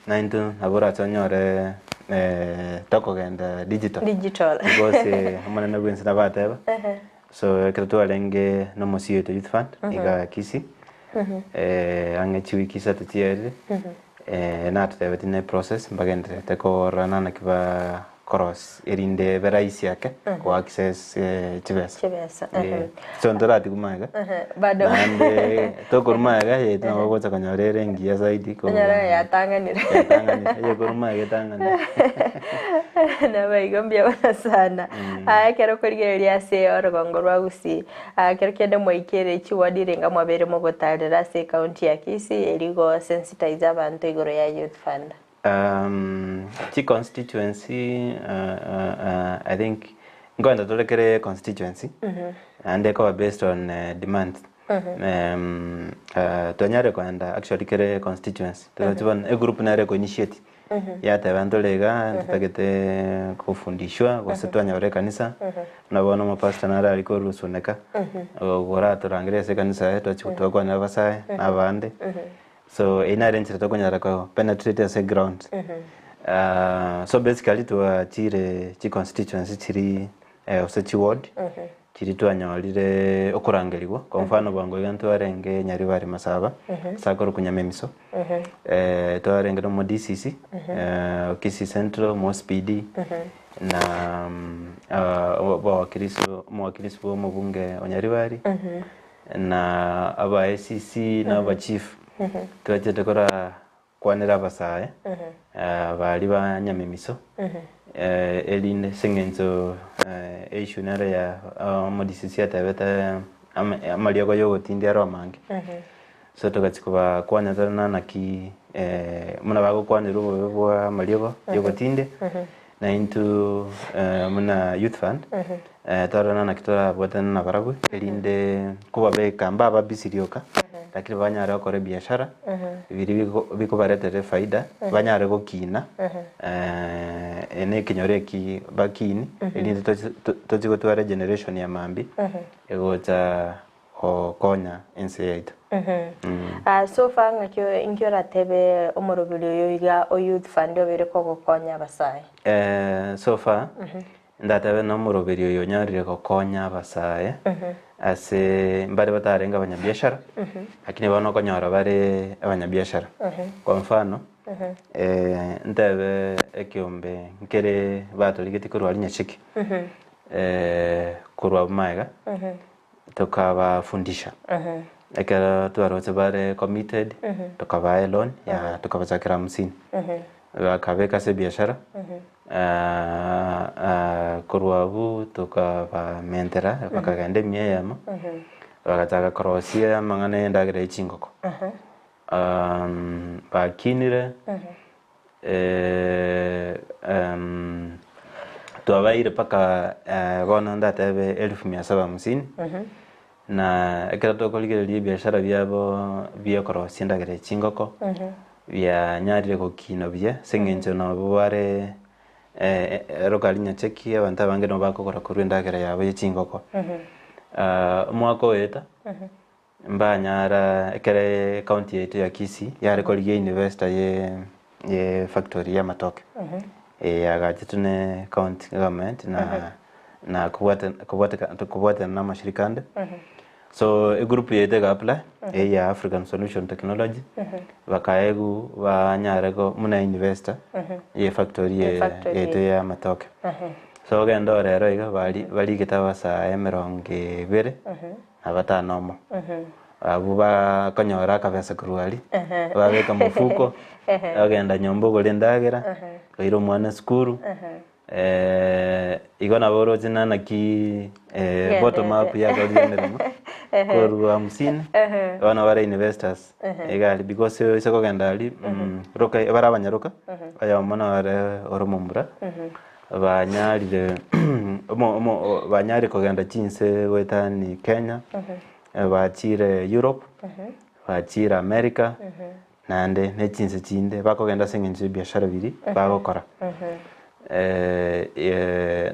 na intwe nabo orache onyore tokogenda digital. Digital. Because omonene bwa ense nabo ateba, so ekero twarenge na omosii oito youth fund, iga Kisii, ang'e chiwiki isato chiaerire, natotebeti ne process mbagendererete korora naki ba cross erinde ebe rahisi ake ko access chibesa. Chibesa, Eh, ehe. So ntoratigwa magega. Ehe, bado. Naende tokorwa magega yaito nabo ogocha konyora ere engiya zaidi kobua Onyore yatang'anire. yatang'anire. Eye korwa magega etang'anire. Nabo igo mbuya mono sana. Ah, ekero okorigereria ase orogongo rwa Gusii, ah, kero kende mwaikere chiward ringa mwabeire mogotarera ase ecounty ya Kisii eri go sensitize abanto igoro ya youth fund. Chi constituency I think nkoenda tore kere constituency naende ekoba based on demand twanyarire koenda actually kere constituency toroche bono egroup nere eko initiate yateba ntore igaa ntotagete kofundishwa gose twanyora ekanisa buna bono omopastor nare aria korwa Suneka oratorangeria ase ekanisa yaye twachia twakwanera abasae na abande. So eyio nere enchera tokonyara ko penetrate ase ground. So basically twachire chi constituency chiri gose chi ward chiri twanyorire okorangerigwa kwa mfano bwango iga ntwarenge Nyaribari Masaba ase akorokwa Nyamemiso, twarenge na omo DCC Kisii Central, omo OCPD na obowakilishi omowakilishi bwa omobunge o Nyaribari. Na aba ACC na aba chief twachete kora kwanera abasae baria ba nyamemiso erinde ase eng'encho issue nere ya omo DCC atebete amariogo ya ogotindia aro amange. So togachia kobakwania tore na naki buna bagokwanerwa obobe bwa amariogo ya ogotindia Na intwe buna Youth Fund, twarora naki torabwatane nabarabwo, erinde kobabeka mbaba busy rioka, lakini banyare gokora ebiashara, biria bikobaretera efaida, banyare gokina na ekenyoro eki bakini, erinde tochi gotwara egeneration ya mambia, egocha gokonya ense yaito. Ah, so far ng'aki inki oratebe omoroberi oyo iga o youth fund obeire kogokonya abasae? Eh, so far ndatebe na omoroberi oyo onyarire gokonya abasae ase mbare batarenge abanyabiashara lakini bono okonyora bare abanyabiashara. Kwa mfano eh, ntebe ekeombe nkere batorigetie korwa aria Nyacheki eh, korwa abwo magega Tokabafundisha. Ekero twaroche bare committed, tokabaa eloan ya tokabachakera hamsini. Bakabeka ase ebiashara, korwa abwo tokabamentera bakagenda emia eyemo, bagachaka korosia amang'ana ya endagera ya chingoko. Bakinire. Twabaeire mpaka bono ndatebe elfu mia saba hamsini, na ekero tokorigereria ebiashara biabo bia okorosia endagera ya chingoko, bianyarire gokina buya ase eng'encho nabo bare. Roka aria Nyacheki abanto abange nabo bakogora korwa endagera yabo ye chingoko. Omwaka oeta, mbanyara ekere ecounty yaito ya Kisii yare korigia investor ye ye factory ya amatoke. Eyagachetwe ne county government na na kobwate kobwateka kobwatana na amashirika ande. So egroup yaito ega apply eye ya African Solution Technology bakaegwa banyare ko buna investor ye factory Ye factory yaito ya amatoke. So ogende orero iga bari barigete abasae emerongo ebere na batano omo. Abwo bakonyora akabesa korwa aria, babeka mofuko, ogenda nyomba ogore endagera, oire omwana esukuru. Igo nabo oroche ng'a naki bottom up yakorire emeremo korwa hamsini bono bare investors iga aria because ase kogenda aria roka bare abanyaroka oyomo nore ore omomura banyarire omo omo banyarire kogenda chinse goetani Kenya bachire Europe bachire America Naende ne chinse chinde bakogenda ase engencho y'ebiashara biria bagokora.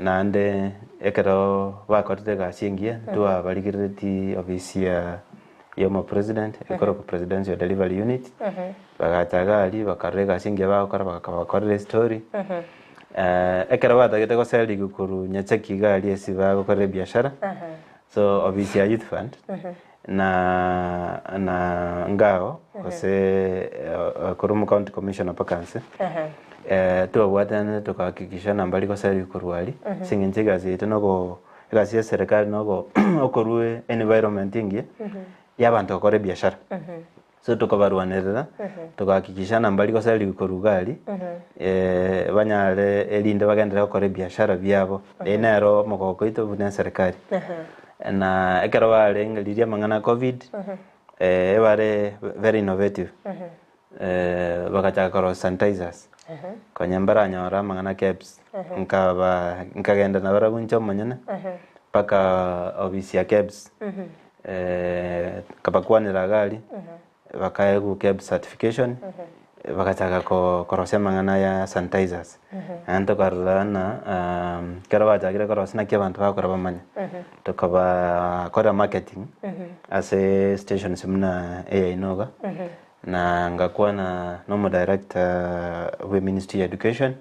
Naende ekero bakorire egasi engiya ntwabarigereretie ofisi ya ya omopresident ekorokwa presidential delivery unit, bagacha iga aria bakarora egasi engiya bagokora bakabakorera estory. Ekero batagete goserigwa korwa Nyacheki iga aria ase bagokorera ebiashara, so ofisi ya youth fund. Na na ngao gose korwa omo county commissioner mpaka nse twabwatanire tokahakikisha ng'a mbari goseria korwa aria ase eng'encho egasi yaito nogo egasi ya eserekari nogo okorwa environment engiya ya abanto gokora ebiashara. So tokabarwanerera tokahakikisha ng'a mbari goseria korwa iga aria banyare erinde bagenderere gokora ebiashara biabo. Eye nero omogoko oito buna eserekari. Na ekero barenge riria amang'ana a covid, ebare very innovative, bagachaka korosia sanitizers, konya mbaranyora amang'ana a KEBS, nkaba nkagenda nabarabwo inche omonyene, mpaka ofisi ya KEBS, nkabakwanera iga aria, Bakaegwa KEBS certification, bagachaka korosia amang'ana ya sanitizers. Naende tokarora ng'a ekero bachakire korosia naki abanto bagokora bamanye. Tokabakorera marketing ase stations buna eyaino iga, na ngakwana na omodirector bwe ministry ya education,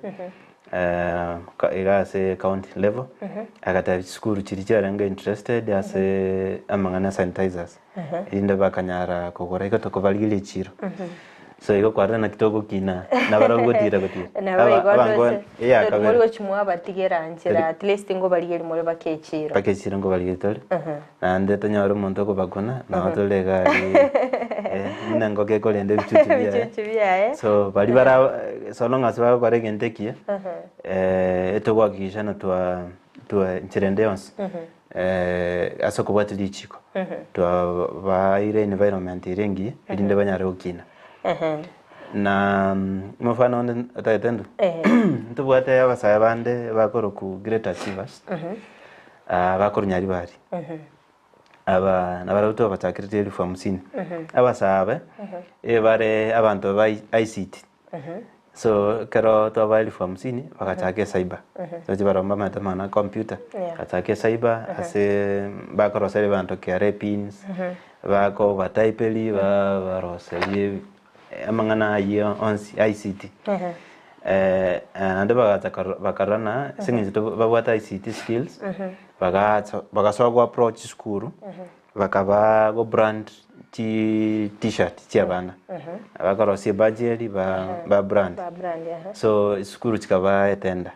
iga ase county level, agatebia chisukuru chiria chiarenge interested ase amang'ana ya sanitizers. Erinde bakanyara kogora igo tokobarigeria echiro. So igo kwarora naki togokina nabarabwo gotira gotira. Nabo Aba- igo abango ase eya tori kabere mori gochi mwabatigera nchera at least ngobarigeria more bake echiro. mpaka echiro nkobarigeria tore naende tonyore omonto okobakuna nabo tore iga aria buna engoko ekorenda ebichuchu biaye. Ebichuchu biaye. So baria bara so long as bagokora egento ekiya etogohakikisha ng'a twa twa nchera ende yonsi Ase okobwatia richiko, twabaeire environment ere engiya erinde banyare gokina. Na omofano onde otagete ndwe, ntobwate abasae bande bakorokwa Great Achievers, bakorwa Nyaribari. Aba nabarabwo twabachakerete elfu hamsini. Abasae aba, ebare abanto ba ICT. So ekero twabaa elfu hamsini bagachaka ecyber roche barobwo mbamaete amang'ana a computer bagachaka ecyber ase bakoroseria abanto KRA pins bakobataiperia babaroseria amang'ana ayio onsi ICT. Naende bagacha bakarora ng'a ase eng'encho babwate ICT skills bagacha bagasoa go approach chisukuru. Bakaba go brand chi t-shirt chia abana bakorosia ebadge eria ba ba brand Ba brand, aha. so esukuru chikaba etenda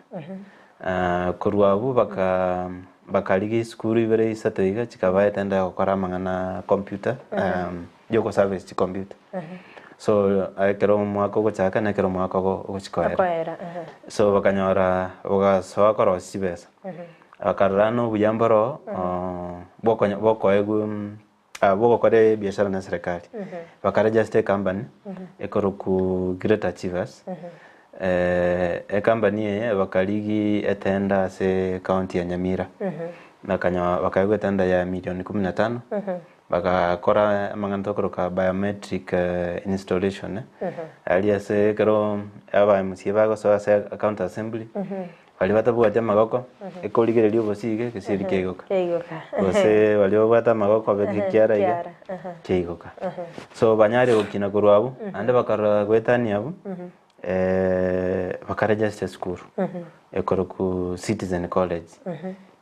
korwa abwo baka bakarigia esukuru ibere isato iga chikaba etenda ya gokora amang'ana a computer ya ogoservice chicomputer so ekero omwaka ogochaka na ekero omwaka ogo ogochikoera Okoera, aha. so bakanyora bagasoa korosia chibesa. Bakarora nobuya mboro bokonya bokoegwa bogokora ebiashara na eserekari. Bakaregister ecompany ekorokwa Great Achievers, ecompany eye bakarigia etender ase ecounty ya Nyamira, bakanya bakaegwa etender ya milioni kumi na tano. Bagakora amang'ana tokoroka biometric installation, aria ase ekero aba MCA bagosoa ase county assembly, baria batabwati amagoko, ekorigereria obosige gesieri keigoka. Gose baria babwate amagoko abeke ekiara iga, keigoka. So banyare gokina korwa abwo, naende bakarora goetania abwo, bakaregister esukuru ekorokwa Citizen College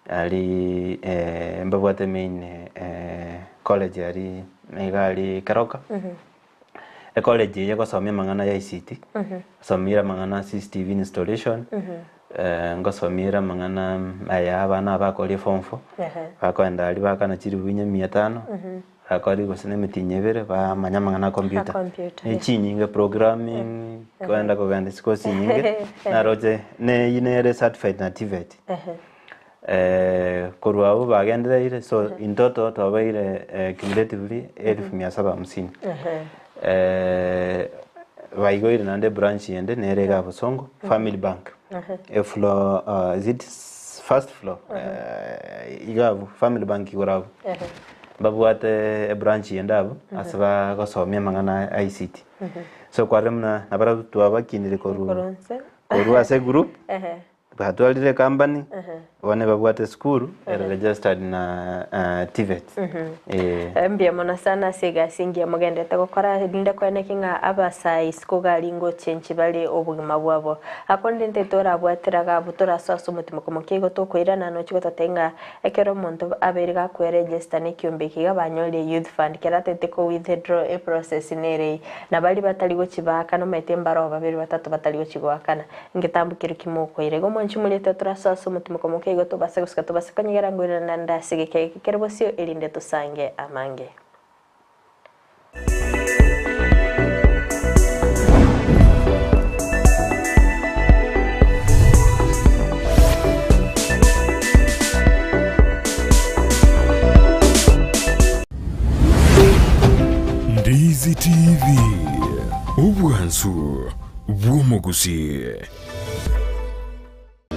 aria mbabwate main college aria iga aria Keroka, ecollege eye egosomia amang'ana ya ICT, gosomia amang'ana ya CCTV installation, ngosomia amang'ana aya abana abakoria form four, bakoenda aria bakana chiribu inye mia tano. Bakore gose na emetienyi ebere bamanye amang'ana a computer. Computer, Ne chinyinge programming, kogenda kogenda isiko chinyinge, naroche neyio nere certified na TVET. Korwa abwo bagendereire so in total twabaire cumulatively elfu mia saba hamsini. Baigoire naende branch ende nere iga Bosongo, Family Bank, efloor is it first floor iga abwo Family Bank igoro abwo. Mbabwate ebranch ende abwo ase bagosomia amang'ana a ICT. So kwarora buna nabarabwo twabakinire korwa korwa ase egroup, batwarire ecompany, bono ebabwate esukuru ere registered na TVET. Eh. Mbuya mono sana ase egasi engiya mogenderete gokora, rinde koeneki ng'a abasae isiko iga aria ngochenchi bare obogima bwabo. Akonde intwe torabwatera iga abwo torasoa ase omotimoko moke igo tokoirana nochi gototebia ng'a Ekero omonto abeire gakweregesta nekiombe eke iga banyorire youth fund kera atete ko withdraw e process nere eye. Na baria batari gochi baakana omanyete mbaroo babere batato batari gochi goakana. Ngetambo keria kimokoira. Igo mwanchi moriete torasoa ase omotimoko moke igo tobase gosika tobase konyegera ngoirana naende ase egeka eke kere bosio erinde tosange amange. Ndizi TV, obwansu bw'omogusii.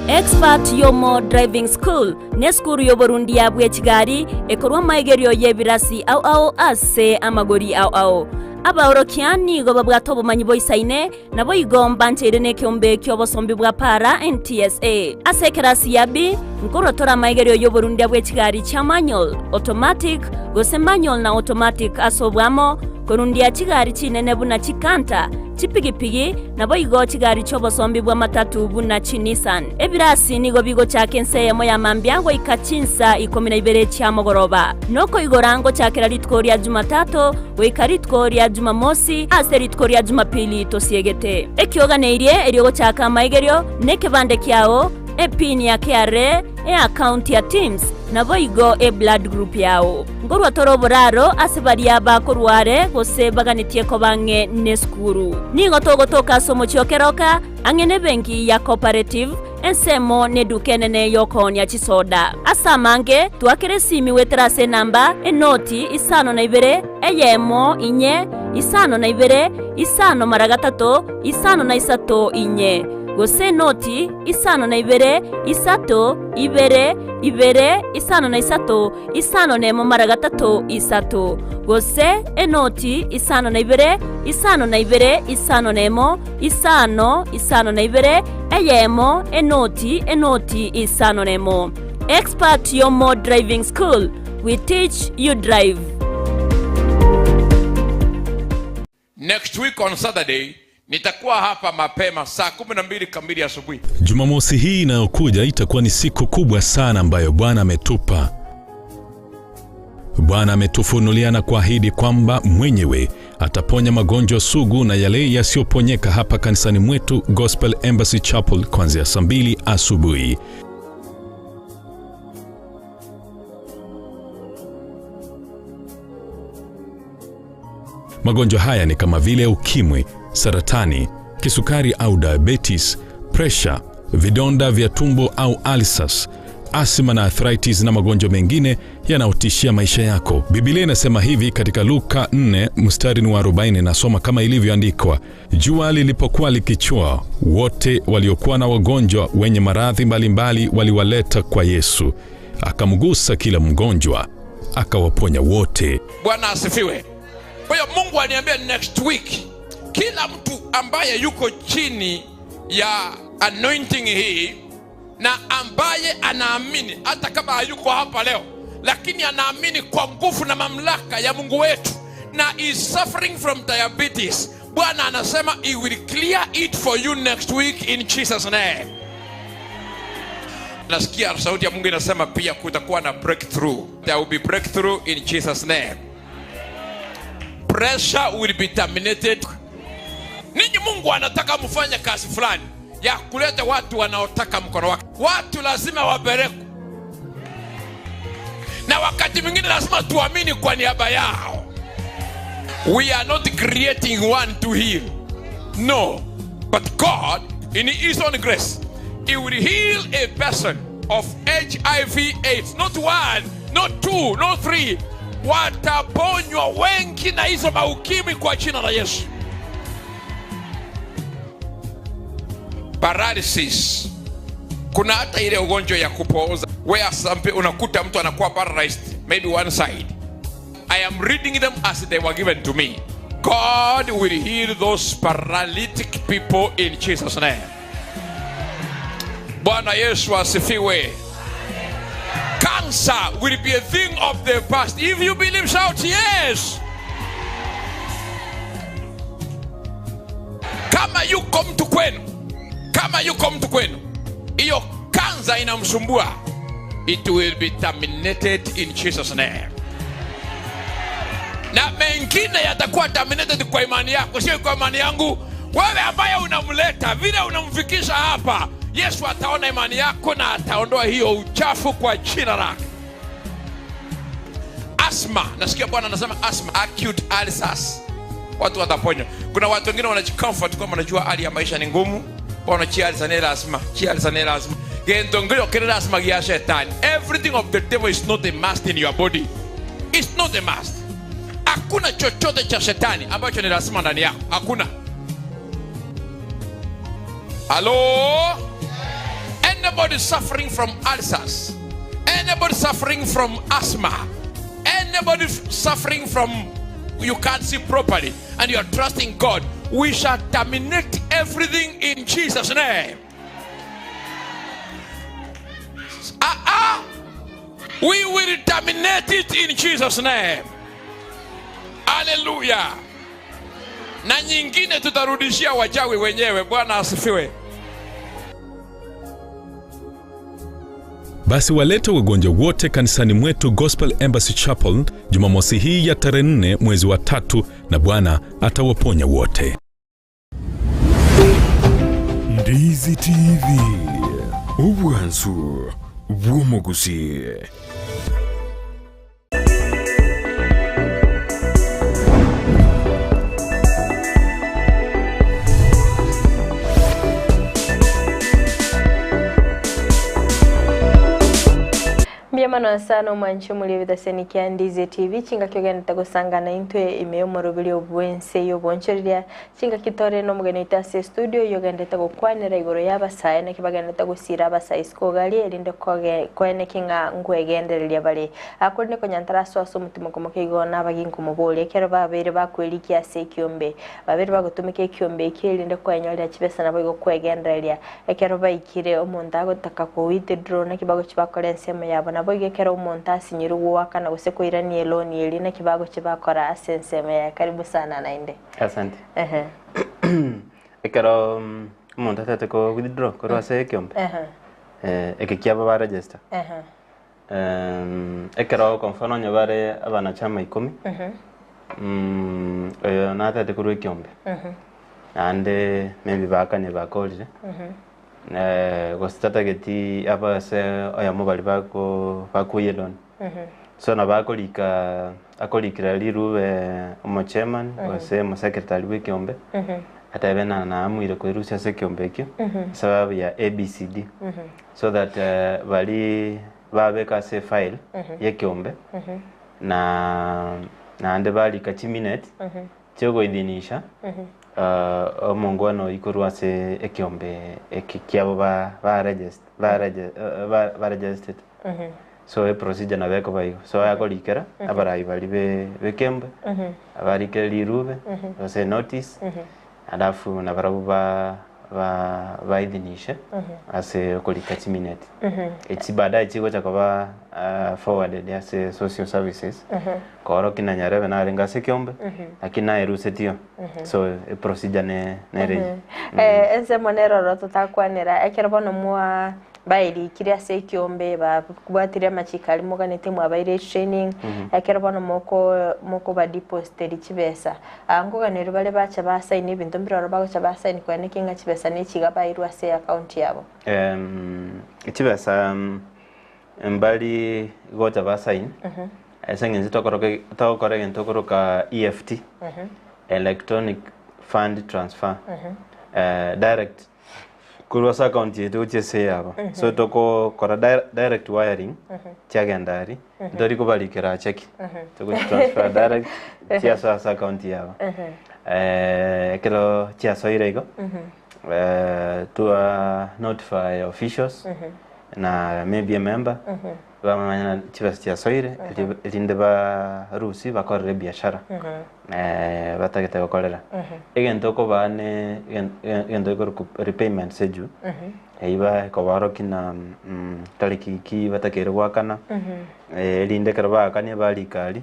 Expert Yomo Driving School nesukuru y'oborundia bwe chigari ekorwa amaigerio y'ebirasi ao ao ase amagori ao ao. Abaorokia nigo babwate obomanyi boisaine, naboigo mbancheire nekeombe ki'obosombi bwa para NTSA. Ase ekerasi ya B, nkorwa tore amaigerio y'oborundia bwe chigari chia manual, automatic, gose manual na automatic ase oboamo, korundia chigari chinene buna chikanter, chipigipigi, Naboigo chigari chi'obosombi bw'amatatu buna chiNissan. Ebirasi nigo bigochaka ensa eyemo ya mambia goika chinsa ikomi na ibere chia mogoroba. Nokoigora ngochakera rituko ria Jumatato goika rituko ria Jumamosi ase rituko ria Jumapili tosiegete. Ekioganeirie erio gochaka amaigerio nekebande kiao, epin ya KRA, eaccount ya TIMS, naboigo eblood group yao. Nkorwa tore oboraro ase baria bakorwa are gose baganetie koba ang'e nesukuru. Nigo togotoka ase omochie o Keroka, ang'e nebenki ya Cooperative, ensemo neduka enene y'okoonia chisoda. Ase amange, twakera esimi goetera ase enamba, enoti, isano na ibere, eyemo, inye, isano na ibere, isano mara gatato, isano na isato, inye, gose enoti, isano na ibere, isato, ibere, ibere, isano na isato, isano nemo mara gatato isato, gose enoti isano na ibere, isano na ibere, isano nemo, isano, isano na ibere, eyemo, enoti, enoti, isano nemo. Expert Yomo Driving School, we teach you drive. Next week on Saturday nitakuwa hapa mapema saa 12 kamili asubuhi. Jumamosi hii inayokuja itakuwa ni siku kubwa sana ambayo Bwana ametupa. Bwana ametufunulia na kuahidi kwamba mwenyewe ataponya magonjwa sugu na yale yasiyoponyeka hapa kanisani mwetu Gospel Embassy Chapel kuanzia saa 2 asubuhi. Magonjwa haya ni kama vile ukimwi, saratani, kisukari au diabetes, presha, vidonda vya tumbo au ulcers, asthma na arthritis na magonjwa mengine yanayotishia maisha yako. Biblia inasema hivi katika Luka 4 mstari ni wa 40, nasoma kama ilivyoandikwa: jua lilipokuwa likichua, wote waliokuwa na wagonjwa wenye maradhi mbalimbali waliwaleta kwa Yesu, akamgusa kila mgonjwa, akawaponya wote. Bwana asifiwe. Kwa hiyo Mungu aniambia next week kila mtu ambaye yuko chini ya anointing hii na ambaye anaamini hata kama hayuko hapa leo, lakini anaamini kwa nguvu na mamlaka ya Mungu wetu na is suffering from diabetes, Bwana anasema he will clear it for you next week in Jesus name. Nasikia sauti ya Mungu inasema pia kutakuwa na breakthrough. There will be breakthrough in Jesus name. Pressure will be terminated. Ninyi Mungu anataka mfanye kazi fulani ya kuleta watu wanaotaka mkono wake. Watu lazima wapelekwe, na wakati mwingine lazima tuamini kwa niaba yao. We are not creating one to heal. No, but God in His own grace, He will heal a person of HIV AIDS. Not one, not two, not three. Wataponywa wengi na hizo maukimwi kwa jina la Yesu. Paralysis. Kuna hata ile ugonjwa ya kupooza where some, unakuta mtu anakuwa paralyzed maybe one side. I am reading them as they were given to me. God will heal those paralytic people in Jesus name. Bwana Yesu asifiwe. Cancer will be a thing of the past. If you believe, shout yes. Kama yuko mtu kwenu, kama yuko mtu kwenu, hiyo kansa inamsumbua, it will be terminated in Jesus name. Na mengine yatakuwa terminated kwa imani yako, sio kwa imani yangu. Wewe ambaye unamleta vile unamfikisha hapa, Yesu ataona imani yako na ataondoa hiyo uchafu kwa jina lake. Asthma, nasikia Bwana anasema asthma, acute ulcers, watu wataponywa. Kuna watu wengine wanajicomfort kwamba wanajua hali ya maisha ni ngumu, bono chi ulcer ni lazima, chi ulcer ni lazima gento ngiro kiri lazima gia shetani. Everything of the devil is not a must in your body, it's not a must. Hakuna chochote cha shetani ambacho ni lazima ndani yako, hakuna. Hello? Anybody suffering from ulcers, anybody suffering from asthma, anybody suffering from you can't see properly and you are trusting God, we shall terminate everything in Jesus name. Ah, ah. We will terminate it in Jesus name. Hallelujah. Na nyingine tutarudishia wachawi wenyewe. Bwana asifiwe. Basi walete wagonjwa wote kanisani mwetu Gospel Embassy Chapel Jumamosi hii ya tarehe 4 mwezi wa tatu, na Bwana atawaponya wote. Ndizi TV, obwansu bw'omugusi. Mbuya mono sana omwanchi omori ebidaseni kia Ndizi TV chingaki ogenderete gosangana intwe ime y'omoroberi bwense y'obonchoreria chingaki tore na omogeni oito ase estudio oyio ogenderete gokwanera igoro y'abasae naki bagenderete gosira abasae isiko gari erinde koge koeneki ng'a nkwegendereria bare. Akorende konya ntarasoa ase omotimo komoke igo nabagi nkomoboria ekero babeire bakwerikia ase ekiombe babeire bagotumeka ekiombe ekio erinde kwenyorera chibesa nabo igo kwegendereria ekero baikire omonto agotaka ko withdraw naki bagochi bakora ensemo yabo nabo igo ekero omonto asinyirwe goakana gose koirania eloni eria naki bagochi bakora ase ensemo yaye. Karibu sana naende. Asante. Ehe. Ekero omonto atagete ko withdraw korwa ase ekiombe, Ehe. eke kiabo ba register. Ehe. Ekero kwa mfano onye bare abanachama ikomi, oyo natagete korwa ekiombe, naende maybe bakanye bakorire, gose tatageti aba ase oyomo baria bako bakoyia eloni. So nabo akorika akorikera rirube omo chairman gose omo secretary bwa ekiombe, atebe na naamuire koirusia ase ekiombe ekio, sababu ya ABCD, so that bari babeka ase efile ya ekiombe, na naende barika chiminute chiogoithinisha omongwana oyio korwa ase ekiombe eki kiabo ba ba regist ba regi ba ba registered. So eprocedure nabo ekoba igo. So akorikera abarai baria be bekembe, abarikere rirube, gose enotice, alafu nabarabwo ba ba baidhinishe ase okorika chimineti. Echi baadaye chigocha koba forwarded ase social services, koorokia na nyarebe narenge ase ekeombe, lakini naerusetio. So eprocedure ne nere eyio. Ensemo nero oro totakwanera, ekero bono mwa baerikire ase ekiombe, babwatire amachiko aria moganete mwabaire etraining, ekero bono moko mokobadepositeri chibesa, aa nkoganeria bare bacha basaini ebinto mbire ororo bagocha basaini koeneki ng'a chibesa nechi iga bairwe ase account yabo. Chibesa mbari gocha basaini, ase eng'encho tokoroka togokora egento tokoroka EFT, electronic fund transfer, direct Korwa ase account yaito gochia ase eyabo. So tokokora direct wiring chiagenda aria, ntori kobarikera cheki, togochi transfer direct chiasoa ase account yabo. Ekero chiasoire igo, twa notify officials na maybe a member, bamanya ng'a chibesa chiasoire erinde barusie bakorere ebiashara. Batagete gokorera. Egento okobaa ne egento gekorokwa repayment schedule, eyio bakobaorokia ng'a tariki ki batakeire goakana, erinde ekero baakania barika aria,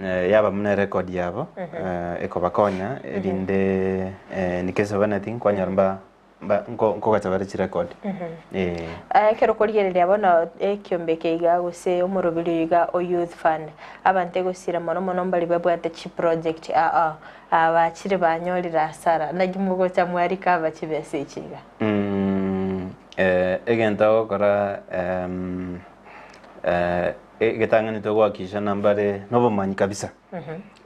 yaba buna erecord yabo, ekobakonya erinde in case of anything kwanyora mba mba nko nkogacha bare chirecord eh. Ekero okorigereria bono ekiombe eke iga gose omoroberi oyo iga o youth fund, abanto egosira mono mono mbari babwate chiproject aa abachire banyorire hasara naki mogocha mwarecover chibesa echi iga? Egento ogokora egetang'ani togohakikisha nambare nobomanyi kabisa.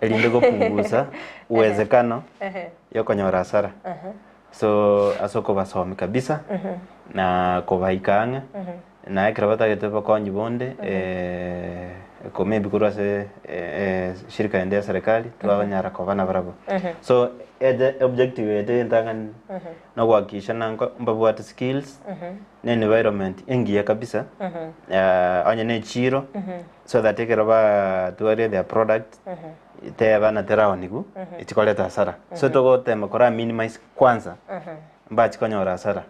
Erinde gopungusa uwezekano yokonyora hasara. So ase okobasomi kabisa na kobaika ang'e na ekero batagete obokonyi bonde ko maybe korwa ase shirika ende ya serikali tibabanyara koba nabarabwo. So ete objective yaito entang'ani nogohakikisha ng'a nko mbabwate skills na environment engiya kabisa onye na echiro so that ekero batwarire their product teba na teraonigwa echikoreta hasara. So togotema kora minimize kwanza mbachi konyora hasara.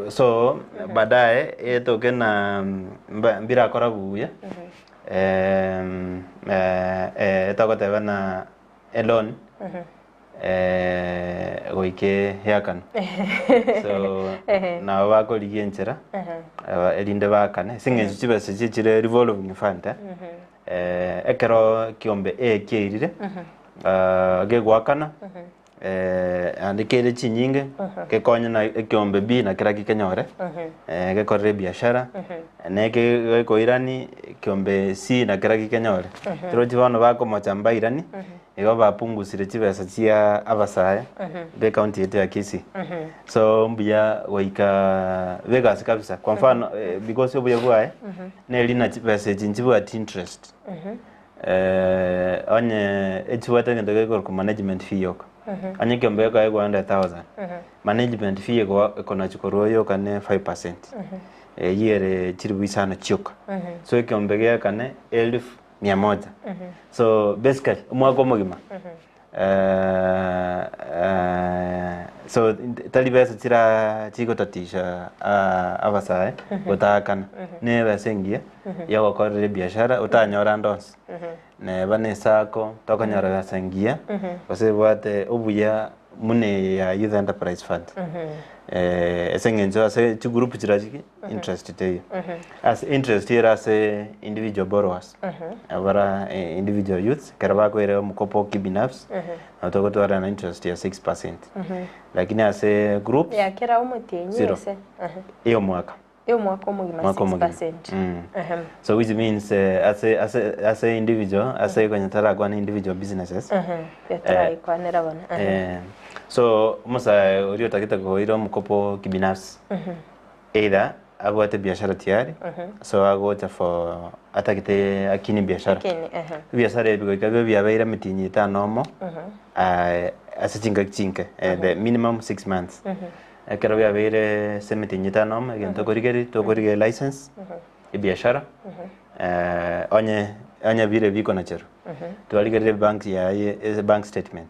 So baadaye etoke na mba mbirakora buya etogoteba na eloan goika eakanwe. So nabo bakorigia enchera erinde baakane ase eng'encho chibesa echi chire revolving fund ekero ekiombe A kiairire gegoakana naende kere chinyinge gekonye na ekiombe B na kerakio kenyore gekorere ebiashara na eke gekoirani ekiombe C na kerakio kenyore. Torochi bono bakomocha mbairani Igo bapungusire chibesa chia abasae b'ecounty yaito ya Kisii. So mbuya goika begasi kabisa. Kwa mfano because obuya bwaye neri na chibesa echi nchibwati interest. Onye echibwate egento gekorokwa management fee yoka. Onye ekiombe gekoegwa 100,000, management fee ekonachi korwa yoka ne 5%. Eyio ere chiribu isano chioka. So ekiombe geakane elfu mia moja. So basically omwaka omogima so tari besa chira chigotatisha abasae gotaakana, ne ebesa engiya ya ogokorera ebiashara otanyore ande onsi. Neba ne esacco tokonyora ebesa engiya gose ebwate obuya buna eye ya Youth Enterprise Fund. Ase eng'encho ase chigroup chiria chike interest teiyo. Ase interest ere ase individual borrowers, abara individual youths ekero bakoira omokopo kibinafsi, nabo togotwara na interest ya 6%. Lakini ase groups, Ya kera omotienyi zero. gose? Eyo omwaka. Y'omwaka omogima Mwaka omogima. 6%. Ehem. So which means ase ase ase individual ase konya tarakwana individual businesses. Taraikwanera bono. So omosae oria otagete koira omokopo kibinafsi either abwate biashara tayari so agocha for atagete akini biashara. Akini, ehe. Ebiashara ebi goika bibe biabeire emitinyi etano omo ase chingaki chinke the minimum 6 months. Ekero biabeire ase emetienyi etano amo, egento tokorigereria, tokorigereria license, ebiashara, onye onye bire bikonacherwa, twarigereria ebank yaye ase bank statement,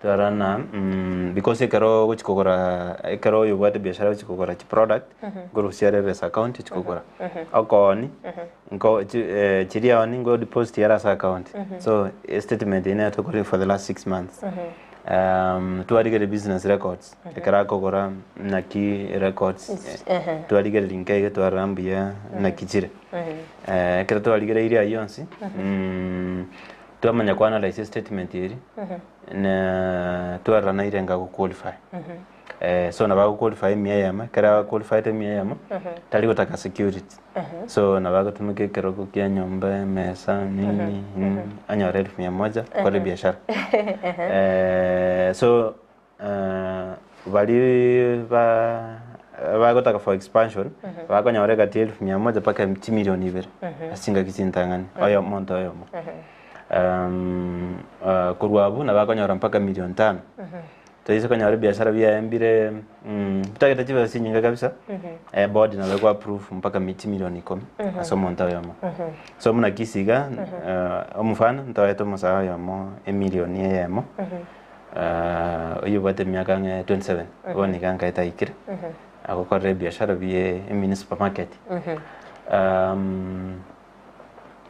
twarora ng'a because ekero ogochi kogora ekero oyobwate ebiashara ogochi kogora chiproduct, nkorusia are ebesa account ochi kogora, okooni, nko chi chiria aoni nko deposit ere ase account, so estatement eywo nero tokorigia for the last 6 months. Twarigereria business records, ekero akogora naki records, twarigereria nka iga twarora mbuya naki chire. Ekero twarigereirie aywo onsi, twamanya ko analyse estatement eria, na twarora naire enga go qualify. So nabo ago qualify emia eyemo, ekero a qualified emia eyemo, tari gotaka security. So nabo agotumeka ekerogo kia nyomba, emesa, nini, anyore elfu mia moja, akore ebiashara. So baria ba bagotaka for expansion, bakonyora egati ya elfu mia moja mpaka chimilioni ibere, ase chingaki chintang'ani, oyo omonto oyomo. Korwa abwo nabo akonyora mpaka milioni tano. Toise konyora ebiashara biaye mbire bitagete chibesa chinyinge kabisa, eboard nabo eko approve mpaka chimilioni ikomi ase omonto oyomo. So buna Kisii iga, omofano ntoete omosae oyomo emilioni eyemo, oyio obwate emiaka ang'e 27, bono iga nkaete aikire, agokorera ebiashara bie emini supermarket.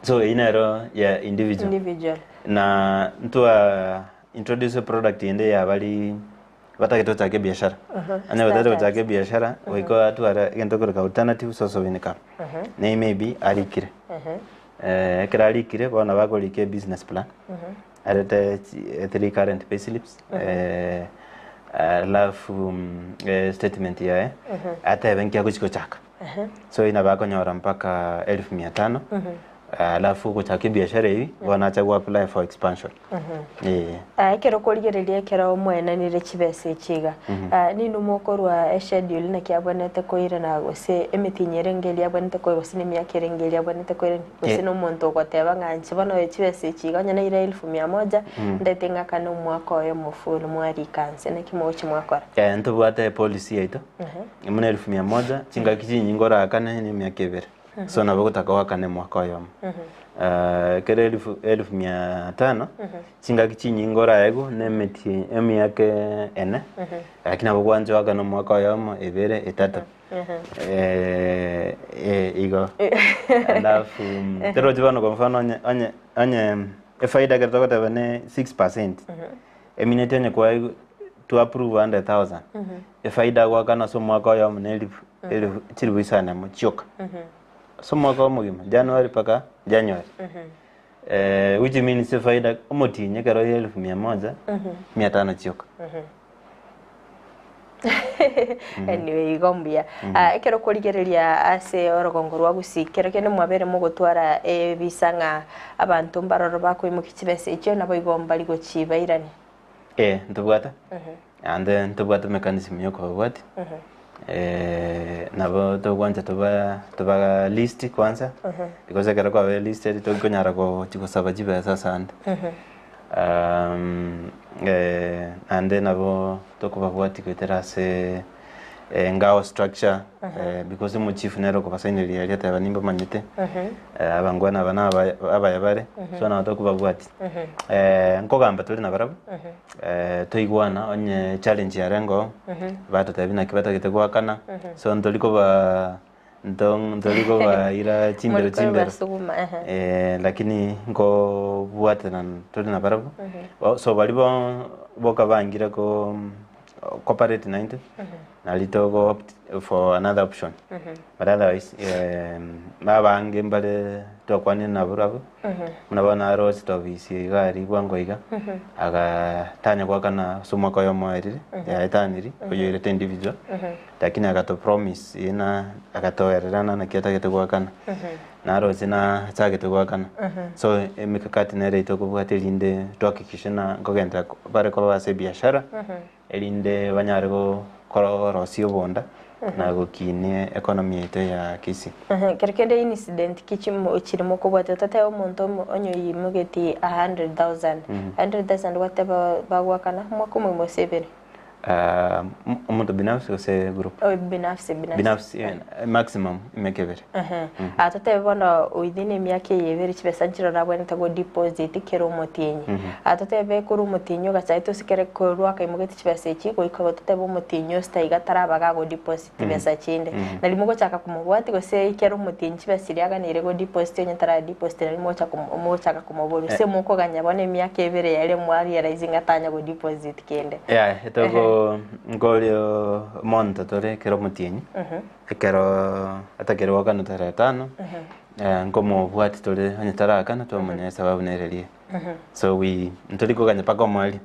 So eyio nero ya individual. Individual. Na ntwa introduce product ende ya baria batagete gochaka ebiashara. Onye batagete Starters. gochaka ebiashara, goika atware egento ekorokwa alternative source of income. Ne maybe arikire. Ekero arikire, bono bakorika ebusiness plan, arete chi three current payslips, alafu statement yaye, atebe nki agochi gochaka. So eywo nabo akonyora mpaka elfu mia tano, alafu ogochaka ebiashara eywo, bono acha go apply for expansion. Eh. Ah, ekero okorigereria ekero mwaenanire chibesa echi iga, ah, ninwe mokorwa eschedule naki abwenerete koirana gose emetienyi erenge eria abwenerete koira gose na emiaka erenge eria abwenerete koirana gose Eh. na omonto ogoteba ng'a inche bono chibesa echi iga onye naira elfu mia moja, ndete ng'akane omwaka oyomo full mwarika nse naki mogochia mwakora? Eh, ntobwate epolicy yaito, buna elfu mia moja, chingaki chinyinge orakane na emiaka ebere. So nabo ogotaka oakane mwaka oyomo. Ekero elfu elfu mia tano, chingaki chinyinge oraegwe na emetie emiaka ene, lakini nabo gwancha oakane omwaka oyomo, ebere, etato. Igo. Alafu, torochi bono kwa mfano onye onye onye efaida ekero togoteba ne 6%, emineti onye kwaigwe to approve 100,000, efaida goakana ase omwaka oyomo na elifu elifu chilifu isano emo chioka. Ase omwaka omogima, January mpaka January. Which means efaida omotienyi ekero ya elfu mia moja, mia tano chioka. Anyway, igo mbuya. Ah, ekero okorigereria ase orogongo rwa Gusii, kero kende mwabere mogotwara ebisa ng'a abanto mbaroro bakoimokia chibesa echio nabo igo mbari gochibairania. Eh, ntobwate. Ande ntobwate mechanism ya okobabwatia. Nabo togwancha toba toba list kwanza, because ekero kwabere listed tokonyara gochi gosaba chibesa ase ande. Naende nabo tokobabwatia goetera ase engao structure, because omochief nere okobasaineria erio ateba nimbamanyete, abangwana aba na abaya abaya bare, so nabo tokobabwatia. Nkogamba tore nabarabwo, toigwana onye challenge yarengeo, batotebia naki batagete goakana, so ntori kobaa nto ntori kobaira chimbero Mori chimbero kobasuguma, ehe. Lakini nkobwatana tore nabarabwo, so baria bo boka bangire ko cooperate naintwe, nari togo opt for another option, but otherwise abange mbare twakwanire nabarabwo, buna bono aroche tobisi iga aria bwango iga, agatanya goakana ase omwaka oyomo oerire, yaetaniri, oyoirete individual. Lakini agato promise ina agatoererana naki atagete goakana naroche nachagete goakana so emikakati nere yaito okobwata erinde tohakikishe ng'a nkogenderera ko bare koba ase ebiashara erinde banyare go korosia obonda na gokinia economy yaito ya Kisii. Ekero kende incident ki chimo chiri mokobwatia otatebe omonto omo onye oimogeti a 100,000 100,000 gwateba bagoakana omwaka omogima gose ebere. Ah, omonto binafsi gose group? Oh, binafsi, binafsi. Binafsi, eh, maximum emiaka ebere. Ehe. Ah, totebe bono within emiaka eye ebere chibesa nchire orabwenerete go deposit kera omotienyi. Ah, totebe korwa omotienyi ogachaete ase kere korwa akaimogetie chibesa echi goika totebe omotienyi osita iga taraba gago deposit chibesa chinde. Nari mogochaka komobwatia gose kera omotienyi chibesa chiria aganeire go deposit onye tara deposit nari mogocha komo mogochaka komoboria gose mokoganya bono emiaka ebere yaerire mwa realize ng'a tanya go deposit kende. Yaya, etogo nkorio omonto tore ekero omotienyi, ekero atakeri goakana tarehe tano, nkomobwati tore onye tarakana twamanya esababu nere eria. So we ntori koganya mpaka omoerio,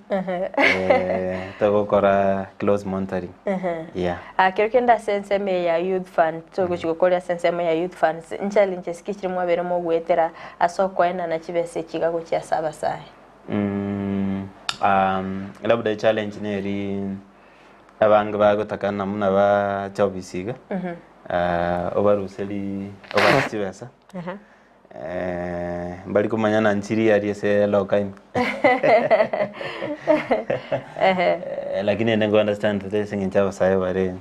togokora close monitoring, yeah. Ah, kero kende ase ensemo eye ya youth fund togochi gokoria ase ensemo ya youth funds nchallenges ki chiri mwabeire mogoetera ase okoenana chibesa echi iga gochia ase abasae? Labda echallenge neri abange bagotakana buna bacha ofisi iga, obaruseri obae chibesa, mbari komanya na nchiri aria ase eloka ime. Lakini ende nko understand ase eng'encho abasae bare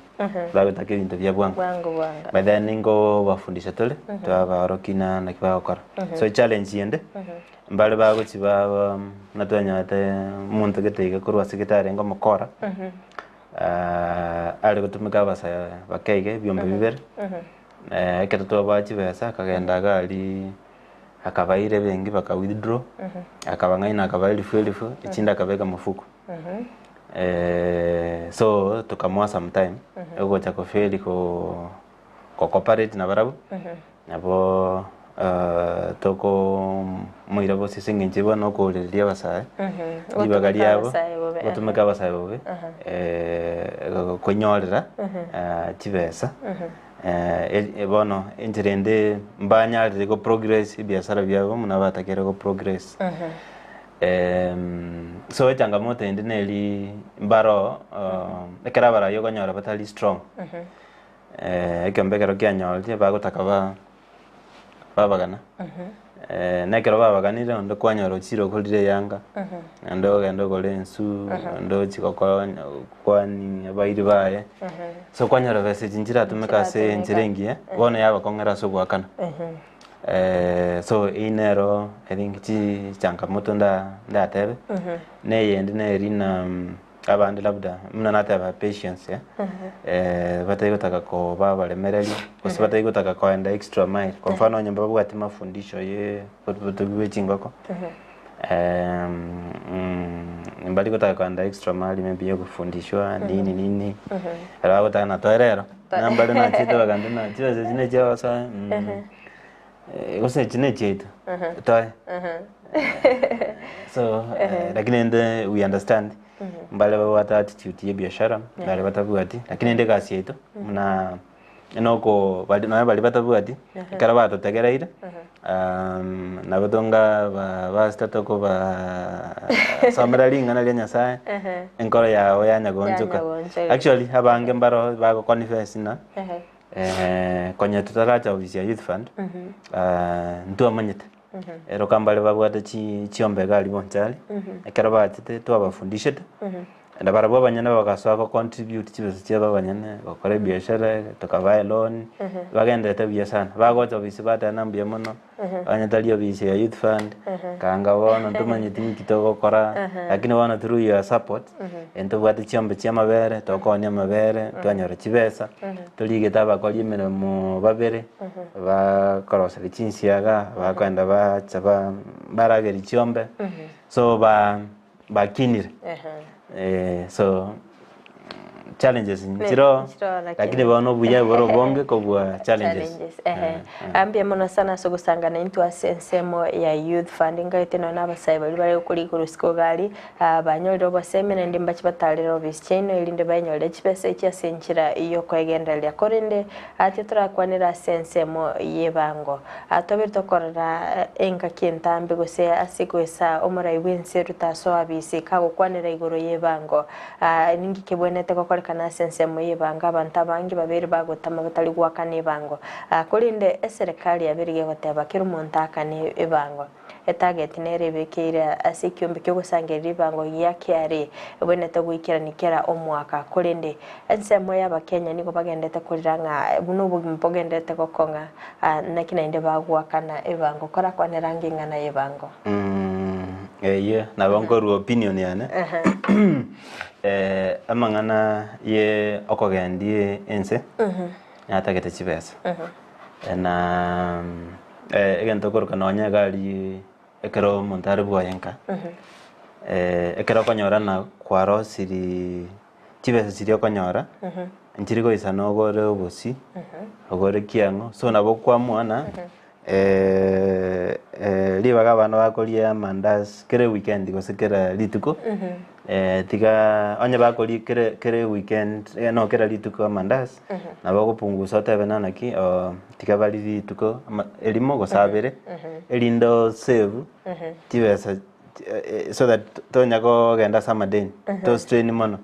bagotaka ebinto bia bwango. Bwango bwango. By then nkobafundisha tore, twabaorokia na naki bagokora. So echallenge ende, Mbare bagochia baba buna twanyorete omonto gete iga korwa ase gete arenge omokora, are gotumeka abasae bake iga ebiombe bibere, ekero twabaa chibesa akagenda iga aria akabaira ebenki baka withdraw, akabang'aina akabaa elifu elifu, echinde akabeka mofuko. So tokamoa some time, ogocha kofeli ko gocooperate nabarabwo, nabo tokomoira bosio ase eng'encho bono okorereria abasae, ribaga Gotumeka riabo, abasae bobe, gotumeka abasae bobe, konyorera chibesa, bono enchera ende mbanyarire go progress ebiasara biabo buna batakere go progress. So echangamoto ende neri mbaro ekero abarai okonyora batari strong. Ekeombe ekero kianyorire bagotaka ba babagana, na ekero babaganire onde kwanyora ochire okorire eyanga, onde ogenda ogore ensu, onde ochia gokonya gokwani abairi baye, so kwanyora besa echi nchiratumeka ase enchera engiya, bono yabakong'era ase ogoakana. So eywo nero I think chichangamoto nda ndatebe, na eyende neri ng'a. Abande labda buna nateba patience eh, eh, batari gotaka koba abaremereri gose batari gotaka koenda extra mile. Kwa mfano onye mbabwati mafundisho ye obotugi bwe chingoko mbari gotaka koenda extra mile maybe ya gofundishwa nini nini, ero bagotaka na toe rero, nambare nachete bagambia ng'a chibesa echi ne chiabasae gose echi ne chiaito toe. So lakini rende we understand mbare babwate attitude ya ebiashara mbare batabwati lakini rende egasi yaito buna noko bari nonye baria batabwati ekero batotegereire nabo tonga ba pastor tokobaa somera ring'ana ria nyasaye enkoro yabo yanya goonchoka. Yanya goonchoka. Actually abange mbaro bago confess ng'a konya totaracha ofisi ya youth fund ntwamanyete. Ero kambare babwate chi chiombe iga aria bonchari, ekero bachete twabafundishete, na barabwo abanyene bagasoa go contribute chibesa chiabo abanyene, gokora ebiashara, tokabaa eloan, bagenderete buya sana. Bagocha ofisi bateba ng'a mbuya mono, onye tari ofisi ya youth fund, kanga bono ntomanyeti nki togokora, lakini bono through your support, ntobwate chiombe chia amabere, tokoonia amabere, twanyora chibesa, Torigete abakori emeremo babere, bakoroseria chinsiaga, bakoenda bacha ba barageria chiombe, so ba bakinire so challenges nchiroo, Nchiroo lakini- lakini bono obuya bore obonge kobua challenges. Challenges, ehe. Mbuya mono sana ase ogosangana intwe ase ensemo ya Youth Fund, ngaete nonya na abasae baria bare gokora igoro isiko iga aria, Banyorire obosemi naende mbache batarere obisi chiaino, erinde baenyorere chibesa echi ase enchera y'okoegendereria. Korende titorakwanera ase ensemo y'ebango. Tobere tokorora engaki entambe gose ase goesa omorai bw'ense Ruto asoa abisi kagokwanera igoro y'ebango. Ninki kebwenerete gokorekana? goakana ase ensemo y'ebango abanto abange babeire bagotama batari goakana ebango. Korende eserekari yabeire gegoteba kera omonto aakane ebango. Etageti nere ebekeire ase ekiombe ki'ogosangereria ebango gia KRA ebwenerete goikerania kera omwaka. Korende ensemo y'Abakenya nigo bagenderete korera ng'a buna obogima bogenderete gokong'a naki naende bagoakana ebango. Korakwane rangi eng'ana y'ebango. Eyio nabo nkorua opinion yane amang'ana ye okogendia ense natagete chibesa na egento okoroka nonye egari ekero omonto are bwoye nka ekero okonyora na kwarosirie chibesa chiria okonyora nchiri goisana ogore obosie ogore kiang'o so nabo kwamua na ribaga abana bakoria amandasi kera eweekend gose kera rituko, tiga onye bakoria kera kera eweekend no kera rituko amandasi, nabo ogopungusa otebe ng'a naki tiga barie rituko ama erimo gose abere, erinde osave chibesa so that tonya kogenda ase amadeni, to strain mono.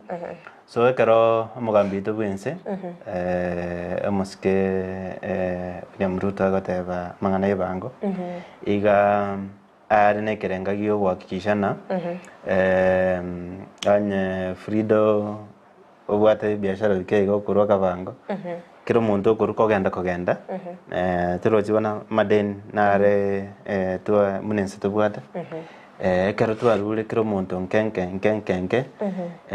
So ekero omogambi oito bwense omosike William Ruto agoteba amang'ana y'ebango, iga are na ekerenga gia ogohakikisha ng'a onye Frido obwate ebiashara bike iga okorwa akabango, kera omonto okorwa kogenda kogenda torochi bono amadeni nare twa buna ense tobwate. Ekero twarure kera omonto nke nke nke nke nke,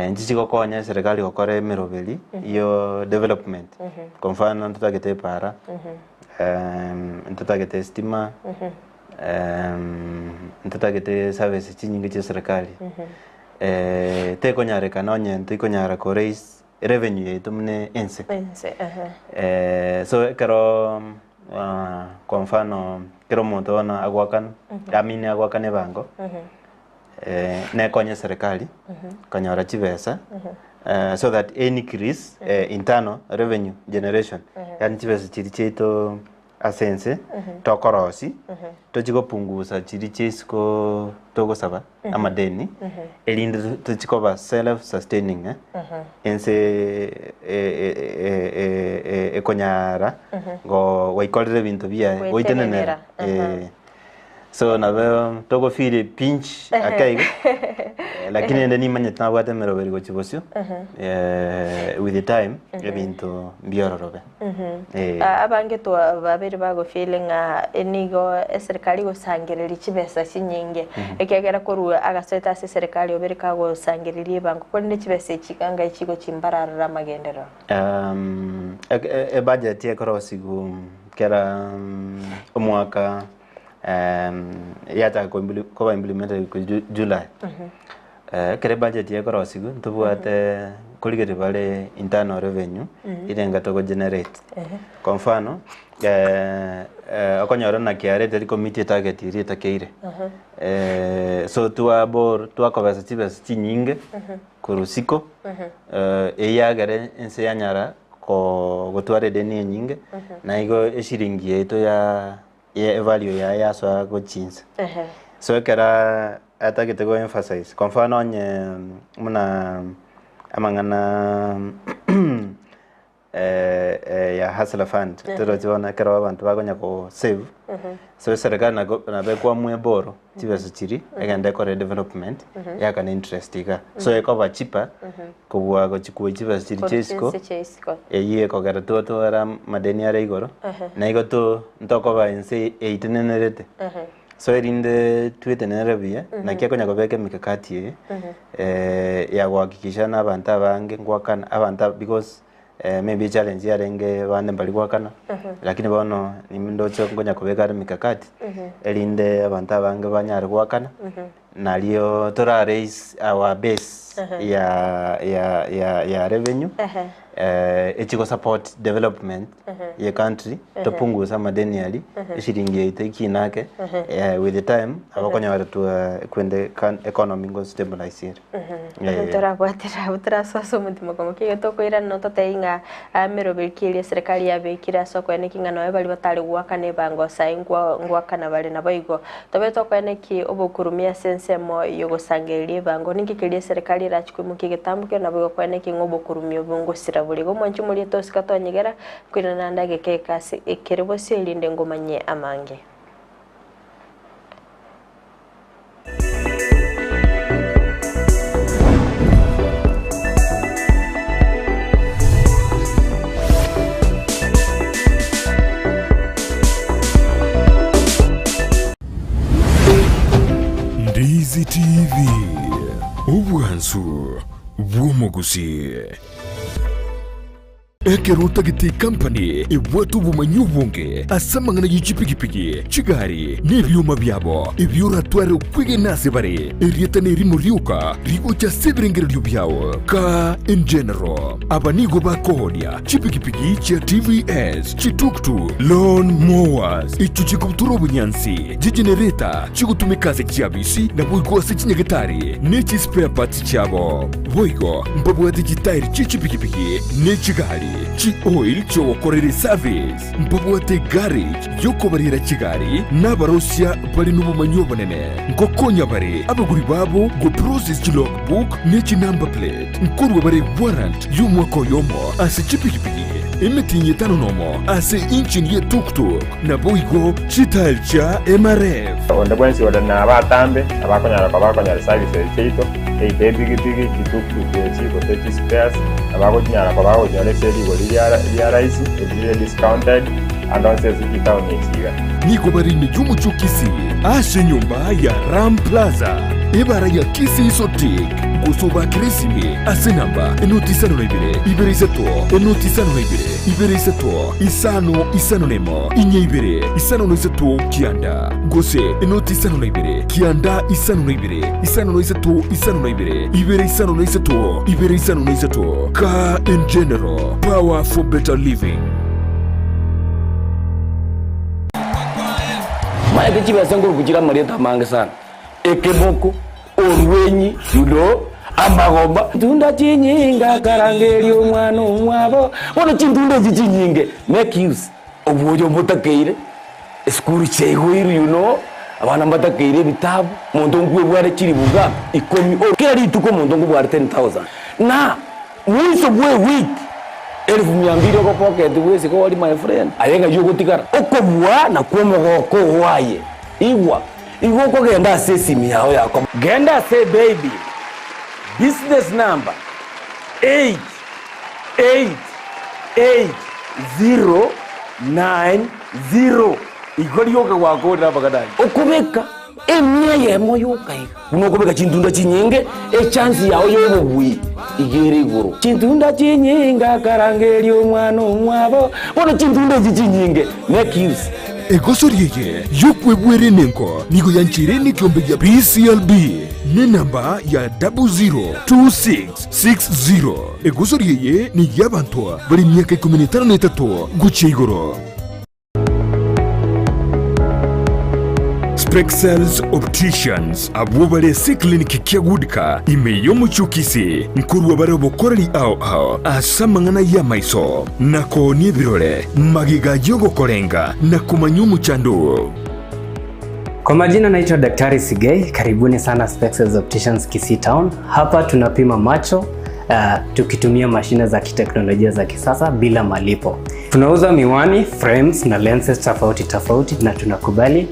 inche chigokonya eserekari gokora emeroberi yo development. Kwa mfano ntotagete epara, ntotagete estima, ntotagete service chinyinge chia eserekari. Tekonyarekana onye ntoikonyara ko raise revenue yaito buna ense. Ense, ehe. So ekero kwa mfano ekero omonto bono agoakana, I mean agoakana ebango, nekonye eserekari konyora chibesa so that increase internal revenue generation, yaani chibesa chiria chiaito ase ense tokorosi tochi gopungusa chiria chia isiko togosaba amadeni erinde tochi koba self sustaining eh, ense ekonyara goikorera ebinto biaye goitenenera Goitenenera, eh. So nabo togo feel a pinch ake igo lakini rende nimanyete nabwate emeroberi gochia bosio with the time ebinto mbiororobe. Eh. Abange twa babere bagofeel ng'a nigo eserikari egosangereria chibesa chinyinge, ekiagera korwa agasoete ase eserikari obere kagosangereria ebango, korende chibesa echi iga ngai chigochimbararora amagenderero. Ebudget ekorosigwa kera omwaka yachaka koba implemented korwa July. Ekero ebudget ekorosigwa ntobwate nkorigereria bare internal revenue erenga togo generate. Kwa mfano, okonyora naki areteri committee etarget eria etakeire. So twabor twakobesa chibesa chinyinge korwa isiko, eyagere ense yanyara gotwara edeni enyinge, na igo eshiringi yaito ya evalue yaye yasoa gochia inse. So ekero atagete go emphasize, kwa mfano onye buna amang'ana ya hustler fund, torochi bono ekero abanto bakonya go save, so eserekari nabo ekwamua eboro chibesa chiria, egende ekore development, eakane interest igaa. So ekoba cheaper kobua gochia koiywa chibesa chiria chia isiko, eywo ekogera twatwara amadeni are igoro, na igo to ntokoba ense eitenenerete. So erinde twetenenere buya, naki akonya kobeka emikakati eye, ya gohakikisha na abanto abange ngoakana abanto aba because maybe echallenge yarenge abande mbari goakana, lakini bono ndoche nkonya kobeka are mikakati, erinde abanto abange banyare goakana, nario tora raise our base ya ya ya ya revenue, echi go support development ye country, topunguze amadeni aria, eshiringi yaito ekina ake, with the time, nabo okonyora twa kwende economy ngo stabilize ere. Torabwatera abwo torasoa ase omotimo komokia igo tokoirana nototebie ng'a emeroberi ki eria eserekari yabekire ase okoeneki ng'a nonya baria batare goakana ebango saii ngoakana bare naboigo. Tobe tokoeneki obokurumi ase ensemo yogosangereria ebango ninki keria eserekari. erachi koimokia egetambo kio nabo egokwana ekeng'u obokurumia obo ngosira bore. Igo mwanche omoriete osika tonyegera, nkoirana naende ageke ekasi ekere bosio erinde ngomanye amange. Ndizi TV, obwansu bw'omogusii. Ekero otagete ekampani ebwate obomanyi obonge ase amang'ana ye chipigipigi, chigari, na ebioma biabo, ebio oratware okwegena ase bare, erieta nerimo rioka rigocha ase ebirengererio biao. Car in General. Aba nigo bakoonia chipigipigi chia TVS, chituktuk, lawn mowers, echio chikobutora obonyansi, chigenereta chigotumeka ase chiabisi naboigo ase chinyagetari ne chispare parts chiabo. Boigo mbabwate chitairi chie chipigipigi ne chigari, chi-oil chi'ogokorera eservice, mbabwate egarage y'okobarera chigari, na abarosia bare nobomanyi obonene. Nkokonya bare abagori babo go-process chilogbook ne chinumber plate. Nkorua bare warrant y'omwaka oyomo ase chipigipigi, emetienyi etano nomo ase engine ye tuk-tuk, naboigo chitairi chia MRF. Onde bwensi ore nabatambe nabakonyara koba bakonyora services chiaito, either epigipigi, chituktuk echi, gose chispares, nabagochinyara koba bagochinyora ase rigori ria rahisi, erire discounted, ande onsi ase chitown echi iga. Nigo bare ime y'omochie o Kisii ase enyomba ya Ram Plaza, ebara ya Kisii Sotik, gose obakere esimi ase enamba enoti isano na ibere, ibere isato, enoti isano na ibere, ibere isato, isano isano na emo, inye ibere, isano na isato, kianda, gose enoti isano na ibere, kianda isano na ibere, isano na isato, isano na ibere, ibere isano na isato, ibere isano na isato. Car in General, power for better living. Maete chibesa nkoruku chire amarieta amange sana, ekeboko, orwenyi, you know, amagomba. Tunda chinyinge akarangeria omwana omwabo, bono chintunda echi chinyinge make use obwoyo mbotakeire, esukuru chiaigoirwe you know, abana mbatakeire ebitabu, monto nkwebware chiribuga ikomi, kera rituko omonto nkobware 10,000 na Mwiso bw'ewiki elfu mia mbili ogopocket bwesike ori my friend aye ng'ai ogotigara okobua nakwo omogoko oo aye igwa igo okogenda ase esimi yao yako Genda ase baby business number 8888090 igo rioka gwakorire amang'ana ayio okobeka Emia eyemo yoka iga. Buna okobeka chintunda chinyinge, echansi yao y'obobui iga ere igoro. Chintunda chinyinge akarangeria omwana omwabo, bono chintunda echi chinyinge make use. Egosori eye y'okwebwera enengo nigo yancheire nekiombe gia BCLB nenamba ya 002660. Egosori eye ney'abanto bare emiaka ikomi na etano na etato gochia igoro. Spexels Opticians abwo bare ase eclinic kia Goodcar ime y'omochie o Kisii nkorua bare obokoreri ao ao ase amang'ana y'amaiso na koonia ebirore, magega y'ogokorenga na komanya omochando oo. Kwa majina naitwa Daktari Sigei, karibuni sana Spexels Opticians Kisii Town. Hapa tunapima macho tukitumia mashine za kiteknolojia za kisasa bila malipo. Tunauza miwani, frames na lenses tofauti tofauti na tunakubali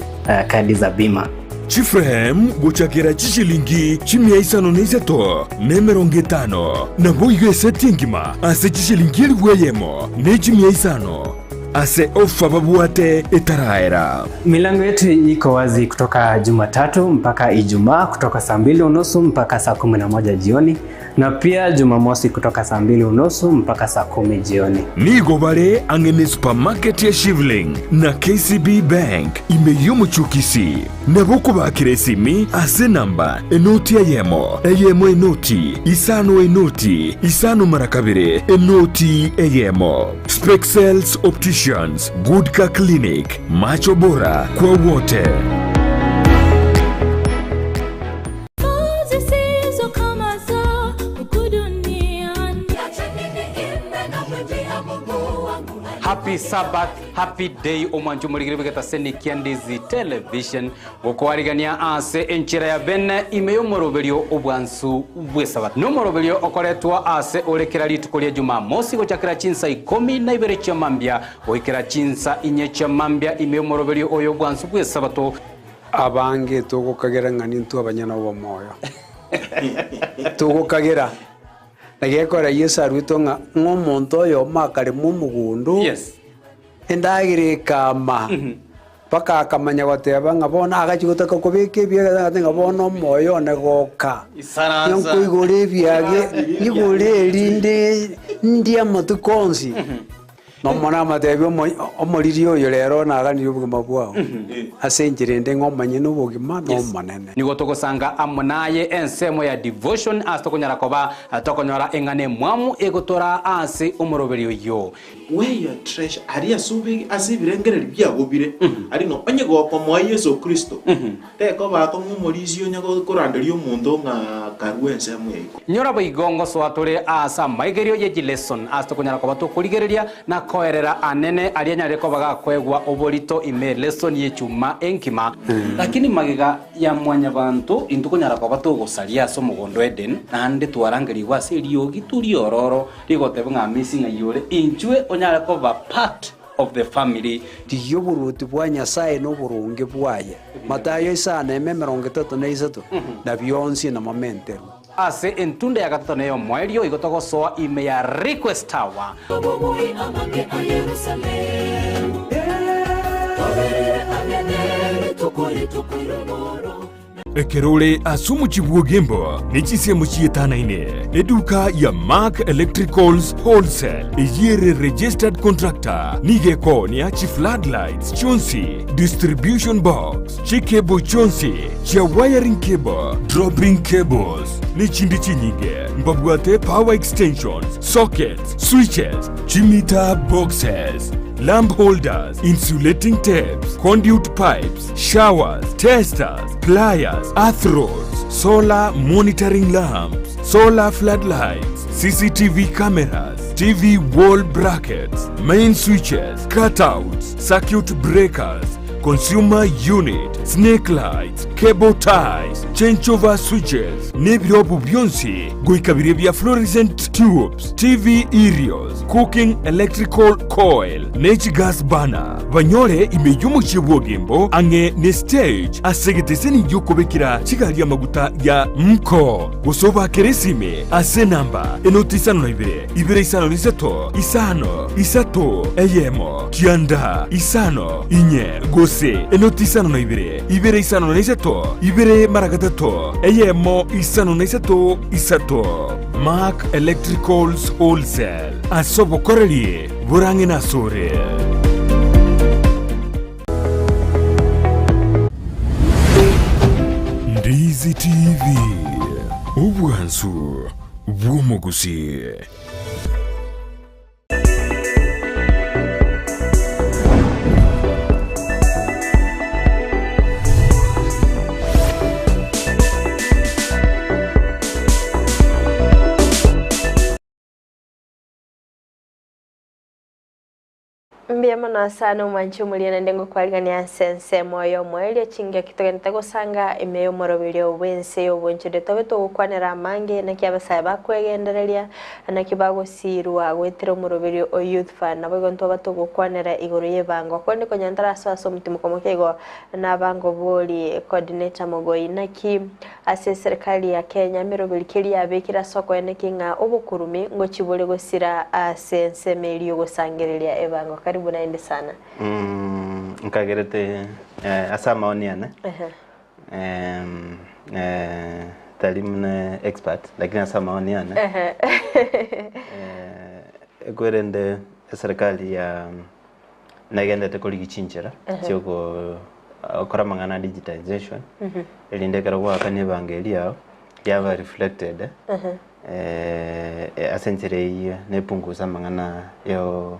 kadi za bima. Chiframe gochakera chishilingi chimia isano na isato na emerongo etano, naboigo eseti engima ase chishilingi elifu eyemo ne chimia isano. Ase ofa babwate etaraera. Milango yetu iko wazi kutoka Jumatatu mpaka Ijumaa kutoka saa mbili unusu mpaka saa 11 jioni na pia Jumamosi kutoka saa mbili unusu mpaka saa 10 jioni. Nigo bare ang'e ne supermarket ya Shivling na KCB Bank ime y'omochie o Kisii. Nabo okobakera esimi ase enamba enoti eyemo, eyemo enoti, isano enoti, isano mara kabere, enoti eyemo. Spexels Opticians, Good Car Clinic, macho bora kwa wote. Happy Sabbath, happy day omwancho omorigire bw'egetaseni kia Ndizi Television gokwarigania ase enchera ya bene ime y'omoroberio obwansu bw'esabato. Nomoroberio okoretwa ase ore kera rituko ria Jumamosi gochakera chinsa ikomi na ibere chia mambia goikera chinsa inye chia mambia ime y'omoroberio oyo obwansu bw'esabato. Abange togokagera ng'a nintwe abanyene obomoyo. Togokagera. Na gekora Yeso aruetwe ng'a ng'a omonto oyomo akarema omogondo, endagera ekama, mpaka akamanya goteba ng'a bono agachia gotaka kobeka ebiage agoteba ng'a bono omoyo one goka, Isaransa. nkoigora ebiage, nyigore erinde ndie amatuko onsi. Nomonene amatebie omoriri oyo rero naganirie obogima bwao, ase enchera ende ng'a omanye nobogima n'Omonene. Nigo togosanga amo naye ensemo ya devotion ase tokonyara koba tokonyora eng'ana emwamu egotoraa ase omoroberi oyio. Where your treasure aria ase obe ase ebirengererio biago bire, aria ng'a onye gokomoa Yeso Kristo, tekoba akong'u omorisia onye koranderia omonto ng'a karue ensemo ya igoro. Nyora boigo ngosoa tore aase amaigerio ye chileson ase tokonyara koba tokorigereria na koerera anene aria anyarire koba gakoegwa oborito ime lesson y'echuma enkima. Lakini magega ya mwanyabanto intwe konyara koba togosaria ase omogondo Eden, naende twarangerigwe ase eriogi riororo rigoteba ng'a amisi ng'ai ore, inchwe onyare koba part of the family. Rigia oboruoti bwa Nyasae na oboronge bwaye, Matayo isano eme emerongo etato na isato, na bionsi namomenterwe. Ase entunda ya gatato na ey'omoerio igo togosoa ime ya Request Tower. Obobui amange a Yerusalemu, Toberere ang'e nerituko rituko ri'omoro. Ekero ore ase omochie bw'Ogembo ne chinsemo chietanaine, eduka ya Mark Electricals Wholesale eyio ere registered contractor nigo ekoonia chi floodlights chionsi, distribution box, chicable chionsi chia wiring cable, dropping cables ne chinde chinyinge. Mbabwate power extensions, sockets, switches, chimeter boxes, lamp holders, insulating tapes, conduit pipes, showers, testers, pliers, earth rods, solar monitoring lamps, solar floodlights, CCTV cameras, TV wall brackets, main switches, cutouts, circuit breakers, consumer unit, snake lights, cable ties, changeover switches, nebirobu bionsi goika biria bia fluorescent tubes, TV aerials, cooking electrical coil, ne chigas burner. Banyore ime y'omochie bw'ogembo ang'e ne stage ase egeteseni gi'okobekera chigari amaguta ya Mko, gose obakere esime ase enamba enoti isano na ibere, ibere isano na isato, isano, isato, eyemo, kianda, isano, inye, gose enoti isano na ibere, ibere isano na isato, ibere mara gatato, eyemo, isano na isato, isato. Mark Electricals Wholesale, ase obokoreri Borang'e nasore. Ndizi TV, obwansu bw'omogusi. Mbuya mono sana omwanchi omoria naende ngokwarigania ase ensemo y'omoerio chingaki togenderete gosanga ime y'omoroberio bw'ense y'obonchore tobe togokwanera amange naki abasae bakwegendereria naki bagosirwa goetera omoroberio o Youth Fund naboigo ntwaba togokwanera igoro y'ebango korende konya ntarasoa ase omotimoko moke igo nabangobori coordinator Mogoi naki Ase eserikari ya Kenya emeroberi keria yabekire ase okoenekia ng'a obokurumi ngochia bore gosira ase ensemo eria yogosangereria ebango. Karibu naende sana. Mm, nkagerete eh, ase amaoni ane Ehe. em, eh, tari muna expert lakini ase amaoni ane Ehe. eh, ekwerende eserikali ya Negenderete korigia chinchera Ehe. chioko okora amang'ana a digitization Mhm. erinde ekero gwakana ebango eria yao yaba reflected Ehe. eh, ase enchera eyio nepungusa amang'ana yo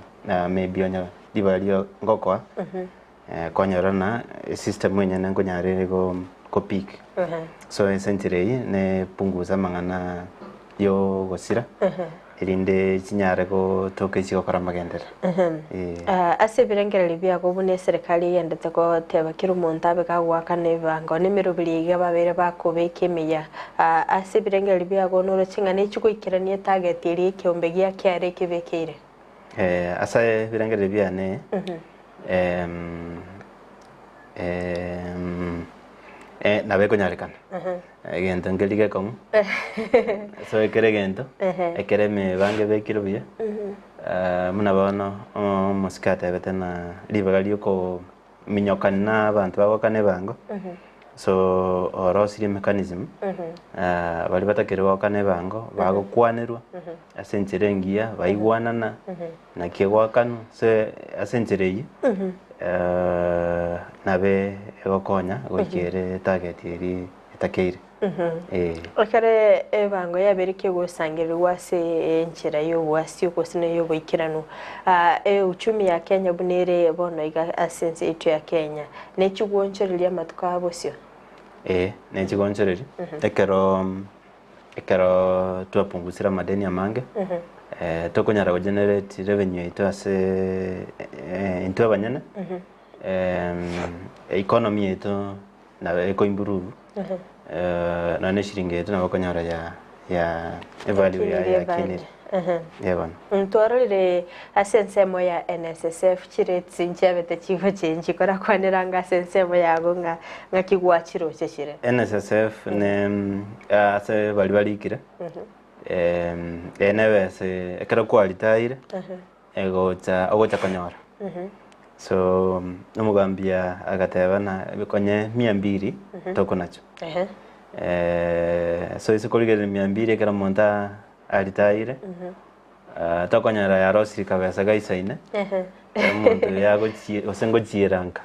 maybe onye ribaga rio ngokoa Mhm. eh, kwanyora na esystem enyene nkonyara ere go go pick Ehe. so ase enchera eyio nepungusa amang'ana yo ogosira Ehe. Erinde chinyare gotoka echigokora amagenderero. Ee. Ase ebirengererio biago buna eserekari egendete goteba kera omonto abe gagoakana ebibango, na emeroberi iga babeire bakobeka emiya. Ase ebirengererio biago noroche ng'a nechigoikerania etarget eria ekeombe gia kiare ekebekeire? Ase ebirengererio biane, nabo ekonyarekana. Egento nkeri gekong'u, so ekere egento, ekere emebango ebekire buya, buna bono omosike atebete ng'a ribaga ria okominyokani na abanto bagokana ebango, so orosirie emechanism, baria batakeire gokana ebango, bagokwanerwa ase enchera engiya, baigwanana, naki egoakanwa, so ase enchera eyio, nabe egokonya goika ere target eria etakeire. Ee. Ekero ebango yabeire kegosangererigwa ase enchera y'obwasio gose na ey'oboikeranu, euchumi ya Kenya buna ere bono iga ase ense yaito ya Kenya, nechigwonchoreria amatuko a bosio? Ee, nechigonchoreria. Ekero ekero twapungusire amadeni amange, tokonyara gogenerate revenue yaito ase intwe abanyene, economy yaito nabo ekoimprove, nonya na eshiringi yaito nabo okonyora ya ya evalue yaye yakinire. Eeh bono. Ntwarorire ase ensemo ya NSSF chirates nchiabete chigochenji korakwanera anga ase ensemo yago ng'a ng'aki gwachiroche chire. NSSF ne ase baria barikire, eye nebesa ekero kwaritaire egocha ogocha konyora. So omogambi agateba ng'a konye mia mbili tokonacho. So ase korigereria mia mbili ekero omonto aritaire, tokonyora yarosirie kabesa gaisaine, omonto oyo agochie gose ngochiera nka.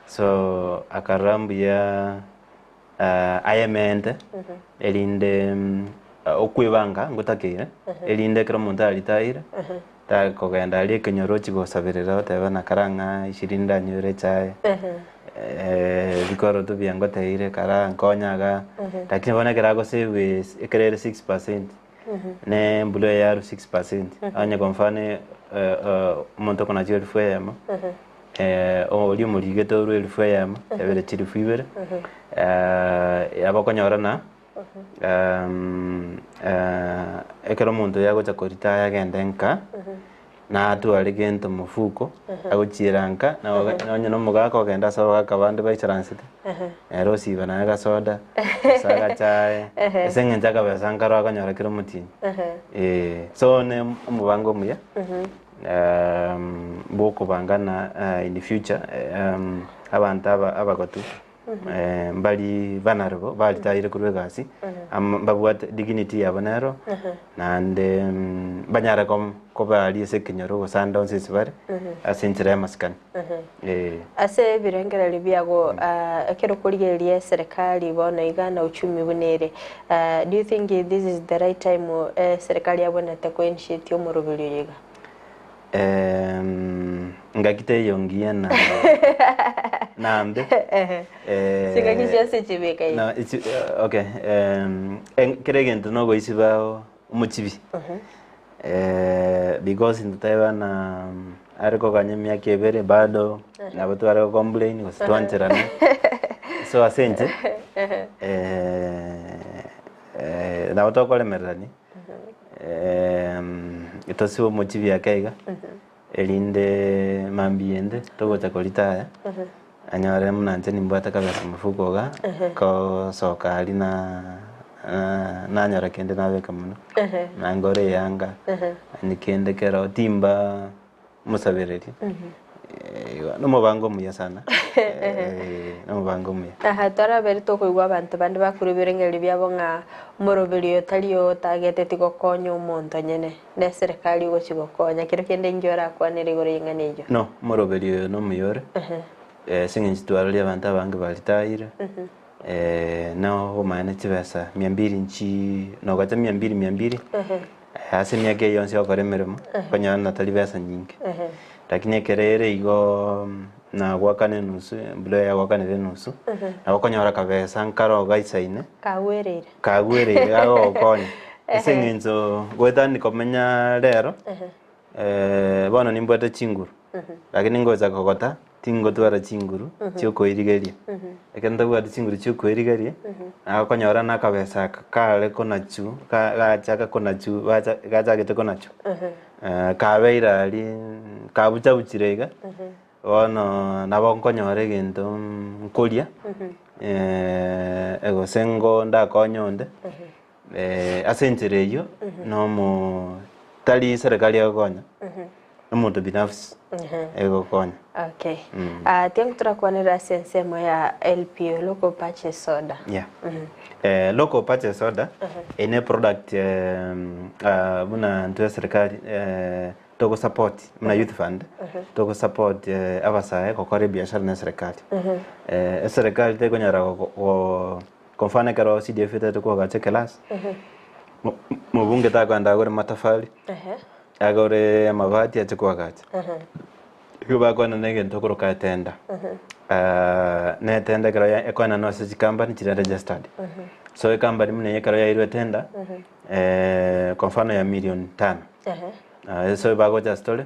So akarora mbuya ayemente erinde okwebanga ngotakeire, erinde ekero omonto aritaire, takogenda aria ekenyoro ochie gosaberera otebe ng'a kara ng'a ishirini ndanyore echae, ebikoroto buya ngoteire kara nkonye igaa, lakini bono ekero agosave ekero ere 6%, ne embura eye yarwa 6%, onye kwa mfano omonto okonacha elfu eyemo, oria omorigete orwe elfu eyemo, yabere chilifu ibere, yaba okonyora ng'a ekero omonto oyo agocha koritaya agende nka, natware gento mofuko, agochiera nka, nonye na omogaka ogenda ase abagaka bande baisaransete, nere osiba naye agasoda, gose agachae, ase eng'encho akabesa nkaro akonyora kera omotienyi. Eh, so ne omobango omuya, bwa okobangana in future, abanto aba abagotu. Mbari banarebo baritaire korwa egasi, ama mbabwate dignity yabo nero, naende mbanyare koba aria ase ekenyoro gose ande onsi ase bare, ase enchera y'amasikani. Eh. Ase ebirengererio biago, ekero okorigereria eserekari bono iga na uchumi buna ere, do you think this is the right time eserekari yabwenerete ko initiate omoroberi oyo iga? Ngaki teiyo ngiya na nambe. Chingaki chionsi chibekaine. No, ichi, okay. Kera egento nogoisiba omochibi. Because ntoteba na are koganya emiaka ebere bado nabo tware go complain gose twancherane. So ase inche nabo tokoremererania. Tosibe omochibi ake iga, erinde mambia ende togocha koritaya, anyore buna inche nimbwate kabesa mofuko iga, kosoka aria na nanyora kende nabeka mono, nangore eyanga, yaani kende kero timba mosabereria, igo nomobango omuya sana, nomobango omuya. Aha, twarabere tokoigwa abanto bande bakorwa ebirengererio biabo ng'a omoroberi oyo tari oo otageteti gokonya omonto nyene, na eserekari ogochia gokonya. Kero kende inki orakwanere igoro y'eng'ana eyio? No, omoroberi oyo nomuya ore, ase eng'encho twaroria abanto abange baritaire, na obomaene chibesa mia mbili nchii nogacha mia mbili mia mbili, Ase emiaka eye yonsi ogokora emeremo, okonyora ng'a tari besa nyinge. Lakini ekero ere igo nagoakana enusu, embura eye yagoakanire enusu, nabo okonyora kabesa nkaro gaisaine, Kagwereire. kagwereire gagogokonya. Ase eng'encho goetani komenya rero, bono nimbwate chinguru, lakini ngocha kogota tingotwara chinguru chiokoirigeria. Ekero ntabwati chinguru chiokoirigeria, nagokonyora na akabesa aka kare konachu ka gachaka konachu gacha gachagete konachu, kabeire aria kabuchabuchire iga, bono nabo nkonyora egento nkoria, gose ngo ndakonye onde. Ase enchera eyio nomo tari serikali egokonya, omonto binafsi egokonya. Okay. Ah, tiango torakwanera ase ensemo ya LPO, local purchase order. Yeah. Local purchase order eye ne product buna intwe eserikali togosupport buna youth fund togosupport abasae gokora ebiashara na eserikali. Eserikali tekonyara go Kwa mfano ekero CDF etagete koagacha eclass, mobunge takoenda agore matafari, agore amabati ache koagacha. Igo bakoenana egento okoroka etender. Na etender ekero ya ekoenanwa ase chicompany chiria registered. So ecompany buna eye ekero yairwe etender, kwa mfano ya million tano, so bagocha ase tore,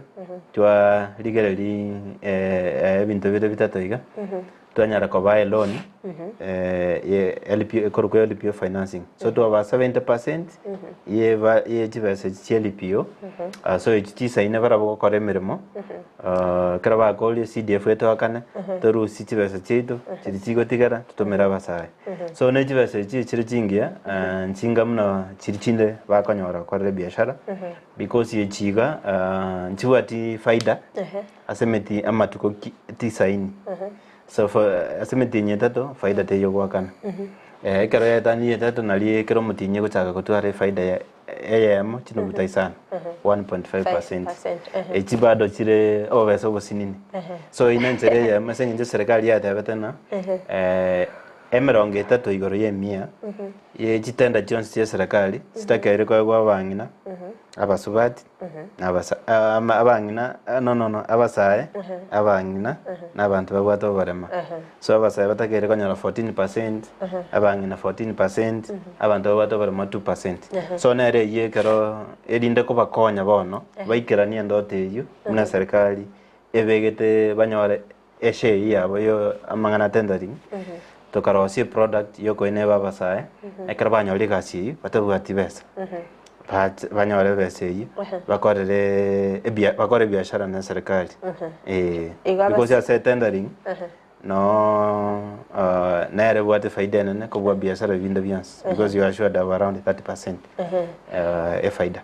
twarigereria ebinto bire bitato iga. Twanyara kobaa eloan ye LPO ekorokwa LPO financing. So twabaa 70% yeba ye chibesa echi chia LPO. So echi chisaine barabwo gokora emeremo ekero bakorire CDF etoakane torusie chibesa chiaito chiria chigotigara totomere abasae. So ne chibesa echi chire chingiya nchinga buna chiria chinde bakonyora gokorera ebiashara because echi iga nchibwati faida. Ase emeti amatuko ki tisaini. So for ase emetienyi etato faida teiyo goakana. Ekero yaetanirie etato nari ekero omotienyi ogochaka gotwara efaida ya eyemo chinuguta isano, 1.5%. Echi bado chire obobesa obosinini. So eyio nenchera eyemo ase eng'encho eserekari yatebete ng'a emerongo etato igoro ya emia ye chitenda chionsi chia eserekari chitakeire koegwa abang'ina, abasubati. Abasa ama abang'ina no no no abasae, abang'ina, na abanto babwate oborema. So abasae batakeire konyora 14 percent, abang'ina 14 percent, abanto babwate oborema 2 percent. So nere eyio ekero erinde kobakonya bono, baikeranie endoto eyio, buna serikali ebegete banyore eshare eyio yabo ya amang'ana tendering, tokarosia eproduct yokoeneba abasae, ekero banyorire egasi eyio, batabwati besa. Bache banyore ebesa eyio, bakorere ebia bakore ebiashara na eserikali eh. Igo abas- Because ase tendering, noo nere ebwate efaida enene kobua biashara binde bionsi, because you are assured of around 30% efaida.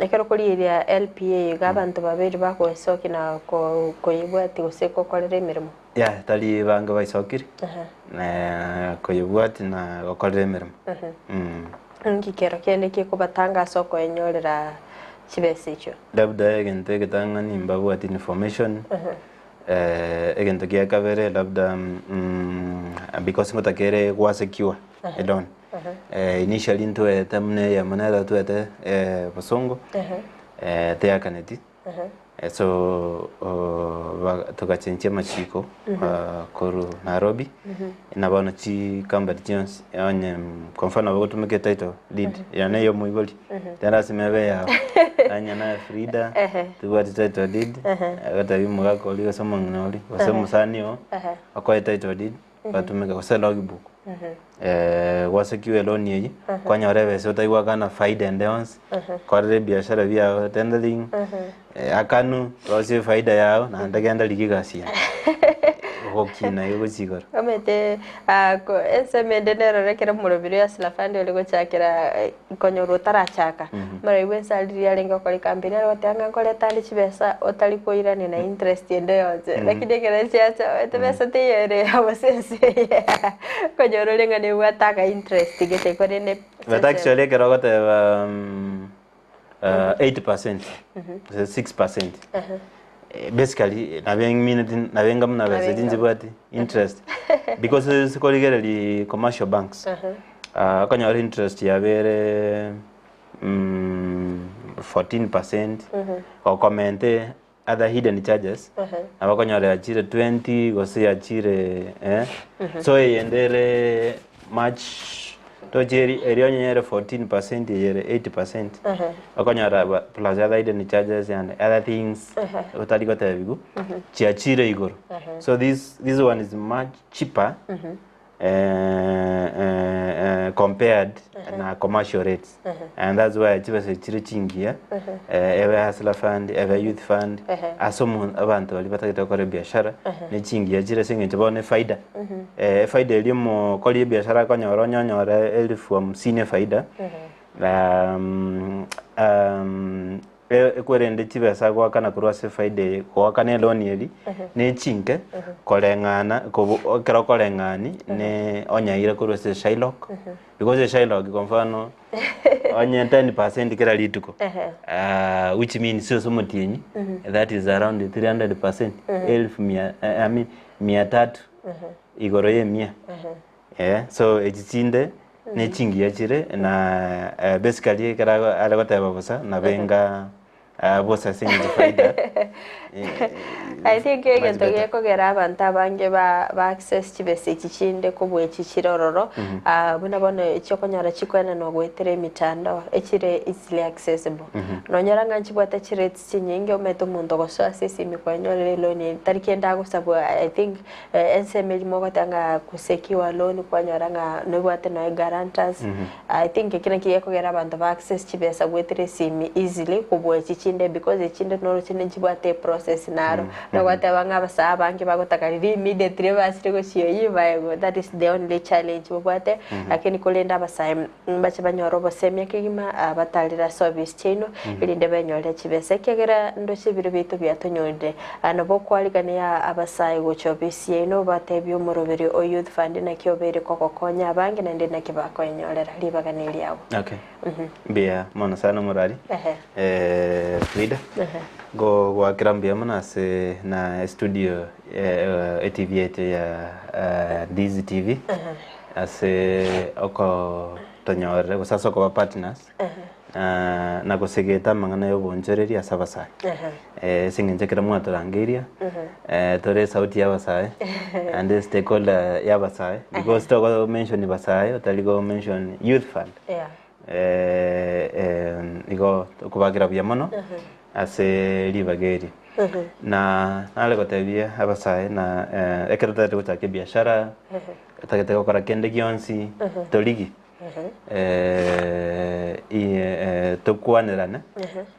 Ekero korigereria LPA iga abanto babere bagoesokia na ko- koyebwatia gose gokorera emeremo. Yeah, tari bange baisokire, koyebwatia na gokorera emeremo. Inki kero kende kekobatanga ase okoenyorera chibesa echio? Labda egento egetang'ani mbabwati information, egento gia kabere labda because ngotakere gwa secure eloan. Initially ntwete buna eyemo nere twete bosongo, teakaneti. So togachenchia amachiko korwa Nairobi, na bono chicompany chionsi onye kwa mfano nabo ogotumeka etitle deed yane ya omoibori, tari lasima ebe eyao, onye naye Frida tobwati title deed, agotebia omogaka oria gose omong'ina oria gose omosani oo, okoe title deed batumeke gose logbook. Gwasekiwa eloni eyio, kwanyora ebesa otari goakana faida ende yonsi, korera ebiashara biago tendering, akanu, rosia efaida yago naende genda rigia egasi ende. Ogokina igo gochia igoro. Omanyete ensemo ende nerore ekero omorobiri oyo Hustler Fund ore gochakera konyora otarachaka, omorobiri bwa ense aria riria arenge gokora ekampeni are goteba ng'a nkoreta ande chibesa otari koirania na interest ende yonsi. Lakini ekero chiacha omanyete besa teiyo ere gose ense eye okonyora ore ng'a nebwate aka interest gete korende But actually ekero ogoteba 8% gose 6%, basically nabo emineti nabo enga buna besa echi nchibwati interest because ase korigereria commercial banks, okonyora interest yabo ere 14%, gokomente other hidden charges, nabo okonyora yachire 20 gose yachire so eyende ere much. Tochi eri eri onye ere 14% eye ere 8%, okonyora ba plus other hidden charges and other things otari gotebiwu, chiachire igoro. So this this one is much cheaper compared na commercial rates and that's why chibesa echi chire chingiya, ebe Hustler Fund, ebe Youth Fund, ase omo abanto baria batagete gokora ebiashara, ne chingiya chire ase eng'encho bono efaida, efaida eria omokori ebiashara akonyora onye onyore elfu hamsini efaida, Ekwerende chibesa agoakana korwa ase efaida eye, goakana eloni eri ne chinke koreng'ana kobo ekero okoreng'ani ne onyaire korwa ase Shylock, because Shylock kwa mfano onye 10% kera rituko which means ase omotienyi that is around 300%, elfu mia I mean mia tatu igoro ya emia. So echi chinde ne chingiya chire na basically ekero are goteba bosa nabo enga bosa ase eng'encho faida I think much egento better. gekogera abanto abange ba ba access chibesa echi chinde kobua echi chire ororo, buna bono echi okonyora chikoenanwa goetera emitandao, echire easily accessible. Nonyora ng'a nchibwate chirates chinyinge omanyete omonto ogosoa ase esimi kwanyorire eloan eye, tari kende agosabwa I think Ensemo erimo ogoteba ng'a gosecure loan kwanyora ng'a nobwate noe guarantors, I think ekio nakio gekogera abanto ba access chibesa goetera esimi easily kobua echi chinde because echi chinde noroche nchibwate eprocess naro, nogoteba ng'a abasae abange bagotaka riria immediately basire gochia oyio baegwe that is the only challenge babwate, lakini korende abasae mbache banyore obosemia kegima batarire ase ofisi chiaino erinde benyorere chibesa ekiagera ndoche ebiro biaito biatonyorire. Nabo okwarigania abasae gocha ofisi yaino batebie omoroberi o Youth Fund naki obeire kogokonya abange naende naki bakoenyorera ribaga neriabo. Okay. Mbuya mono sana omorari. Frida. Ngogoakera mbuya mono ase na estudio etv yaito ya Ndizi TV. Ase okotonyorera gose ase okoba partners, na gosegeta amang'ana y'obonchoreria ase abasae. Ase eng'encho ekero mwatorangeirie, tore esauti y'abasae, naende stakeholder y'abasae, because togo mention basae otari go mention youth fund. Igo tokobakera buya mono ase ribaga eri. Na nare gotebia abasae na ekero totagete gochaka ebiashara, otagete gokora kende gionsi, torigi tokwanerane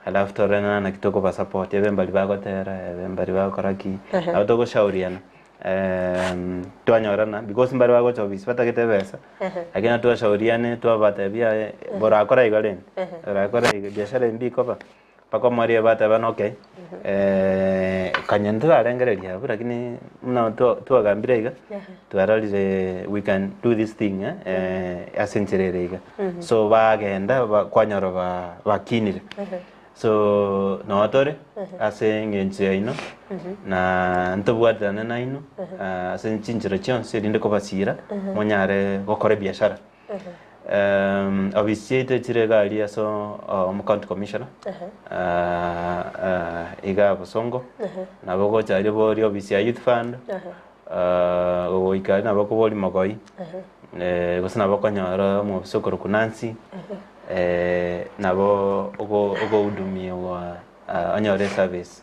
alafu tororane naki tokobasupport ebe mbari bagotera, ebe mbari bagokora ki, nabo togoshauriana twanyorana because mbare bagocha ofisi batagete ebesa, lakini nabo twashauriane twabatebia aye borakora iga rende, orakora iga biashara eye mbikoba. Mpaka omoerio batebana okay, kanya ntorarengereria abwo lakini buna twagambire iga, twarorire we can do this thing ase enchera ere iga. So bagenda kwanyora bakinire. So noo tore ase eng'encho yaino na ntobwaterane nainwe ase chinchera chionsi erinde kobasiira monyare gokora ebiashara. Ofisi chiaito chire iga aria ase omo county commissioner iga Bosongo, nabo ogocha aria oborie ofisi ya youth fund, gogoika aria nabo okoboria mogoi, gose nabo okonyora omobisa okorokwa Nancy, nabo ogohudumiwa onyore eservice.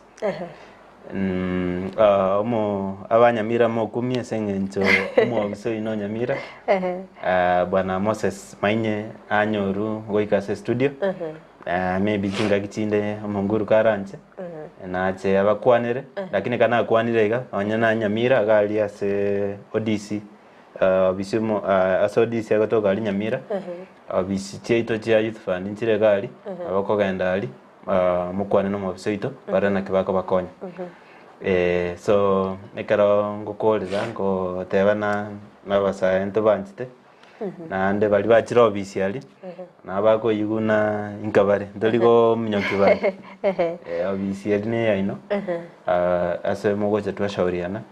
Omo abanyamira mokumie ase eng'encho omwobisa oyio no Nyamira, Bwana Moses Mainye anyorwe goika ase estudio, maybe chingaki chinde omonguru karanche, nache abakwanere, lakini ekero nakwanire iga, nonye na Nyamira iga aria ase ODC, obisi omo ase ODC agotoka aria Nyamira, obisi chiaito chia Youth Fund nchire iga aria, nabo okogenda aria. mokwane nomobisa oito bare naki bakobakonya. So ekero ngokorera ngoteba na abasae ntobanchete naende baria bachire obisi aria nabo bakoigwa buna inka bare ntori kominyokia banto. Obisi eria ne eyaino ase mogocha twashauriana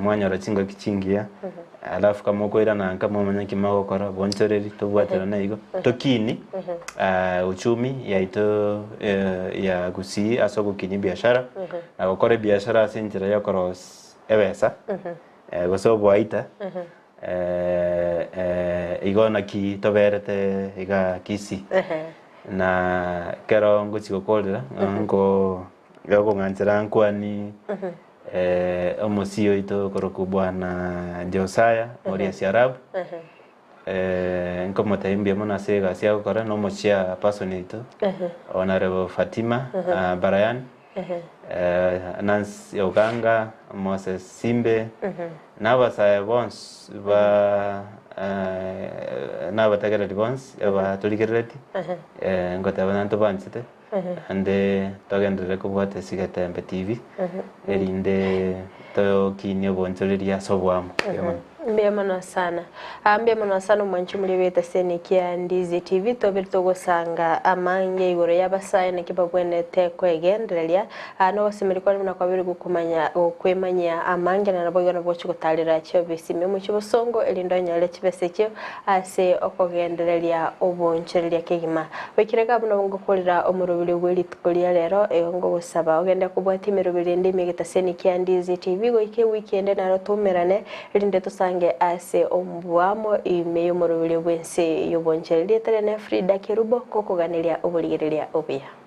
mwanyora chingaki chingiya alafu kama okoirana nka mwamanya nki mogokora bonchoreri tobwaterane igo tokini uchumi yaito ya Gusii ase ogokinia ebiashara na gokora ebiashara ase enchera ya okorosia ebesa gose oboaita. Igo naki toberete iga Kisii. Na ekero ngochia gokorera, nko okong'anchera nkwani omosii oito okorokwa Bwana Josiah Moriasi Arab, nkomotebia mbuya mono ase egasi agokora na omochia person oito Honourable Fatima Brian, Nancy Oganga, Moses Simbe, na abasae bonsi ba na abategereri bonsi abatorigerereti, ngoteba naende tobanchete, naende togenderere kobwata Esigetembe TV, erinde tokinie obonchoreria ase oboamo. Mbuya mono sana. Aa mbuya mono sana omwanchi omoria bw'etaseni kia Ndizi TV tobere togosanga amange igoro y'abasae naki babwenerete kwegendereria. Aa nogosemeria kwane buna kwabere gokomanya gokwemanyia amange na naboigo nabo ogochia gotarera chiofisi ime omochie bosongo erinde onyore chibesa echio ase okogendereria obonchoreria kegima. Goikera iga buna ngokorera omoroberi bwe rituko ria rero igo ngogosaba ogende kobwatia emeroberi ende ime egetaseni kia Ndizi TV goika ewiki ende naro toumerane Erinde tosange ase omobuamo ime y'omoroberio bw'ense y'obonchoreri. Rieta riane Frida Kerubo, ngokoganeria oborigereria obuya.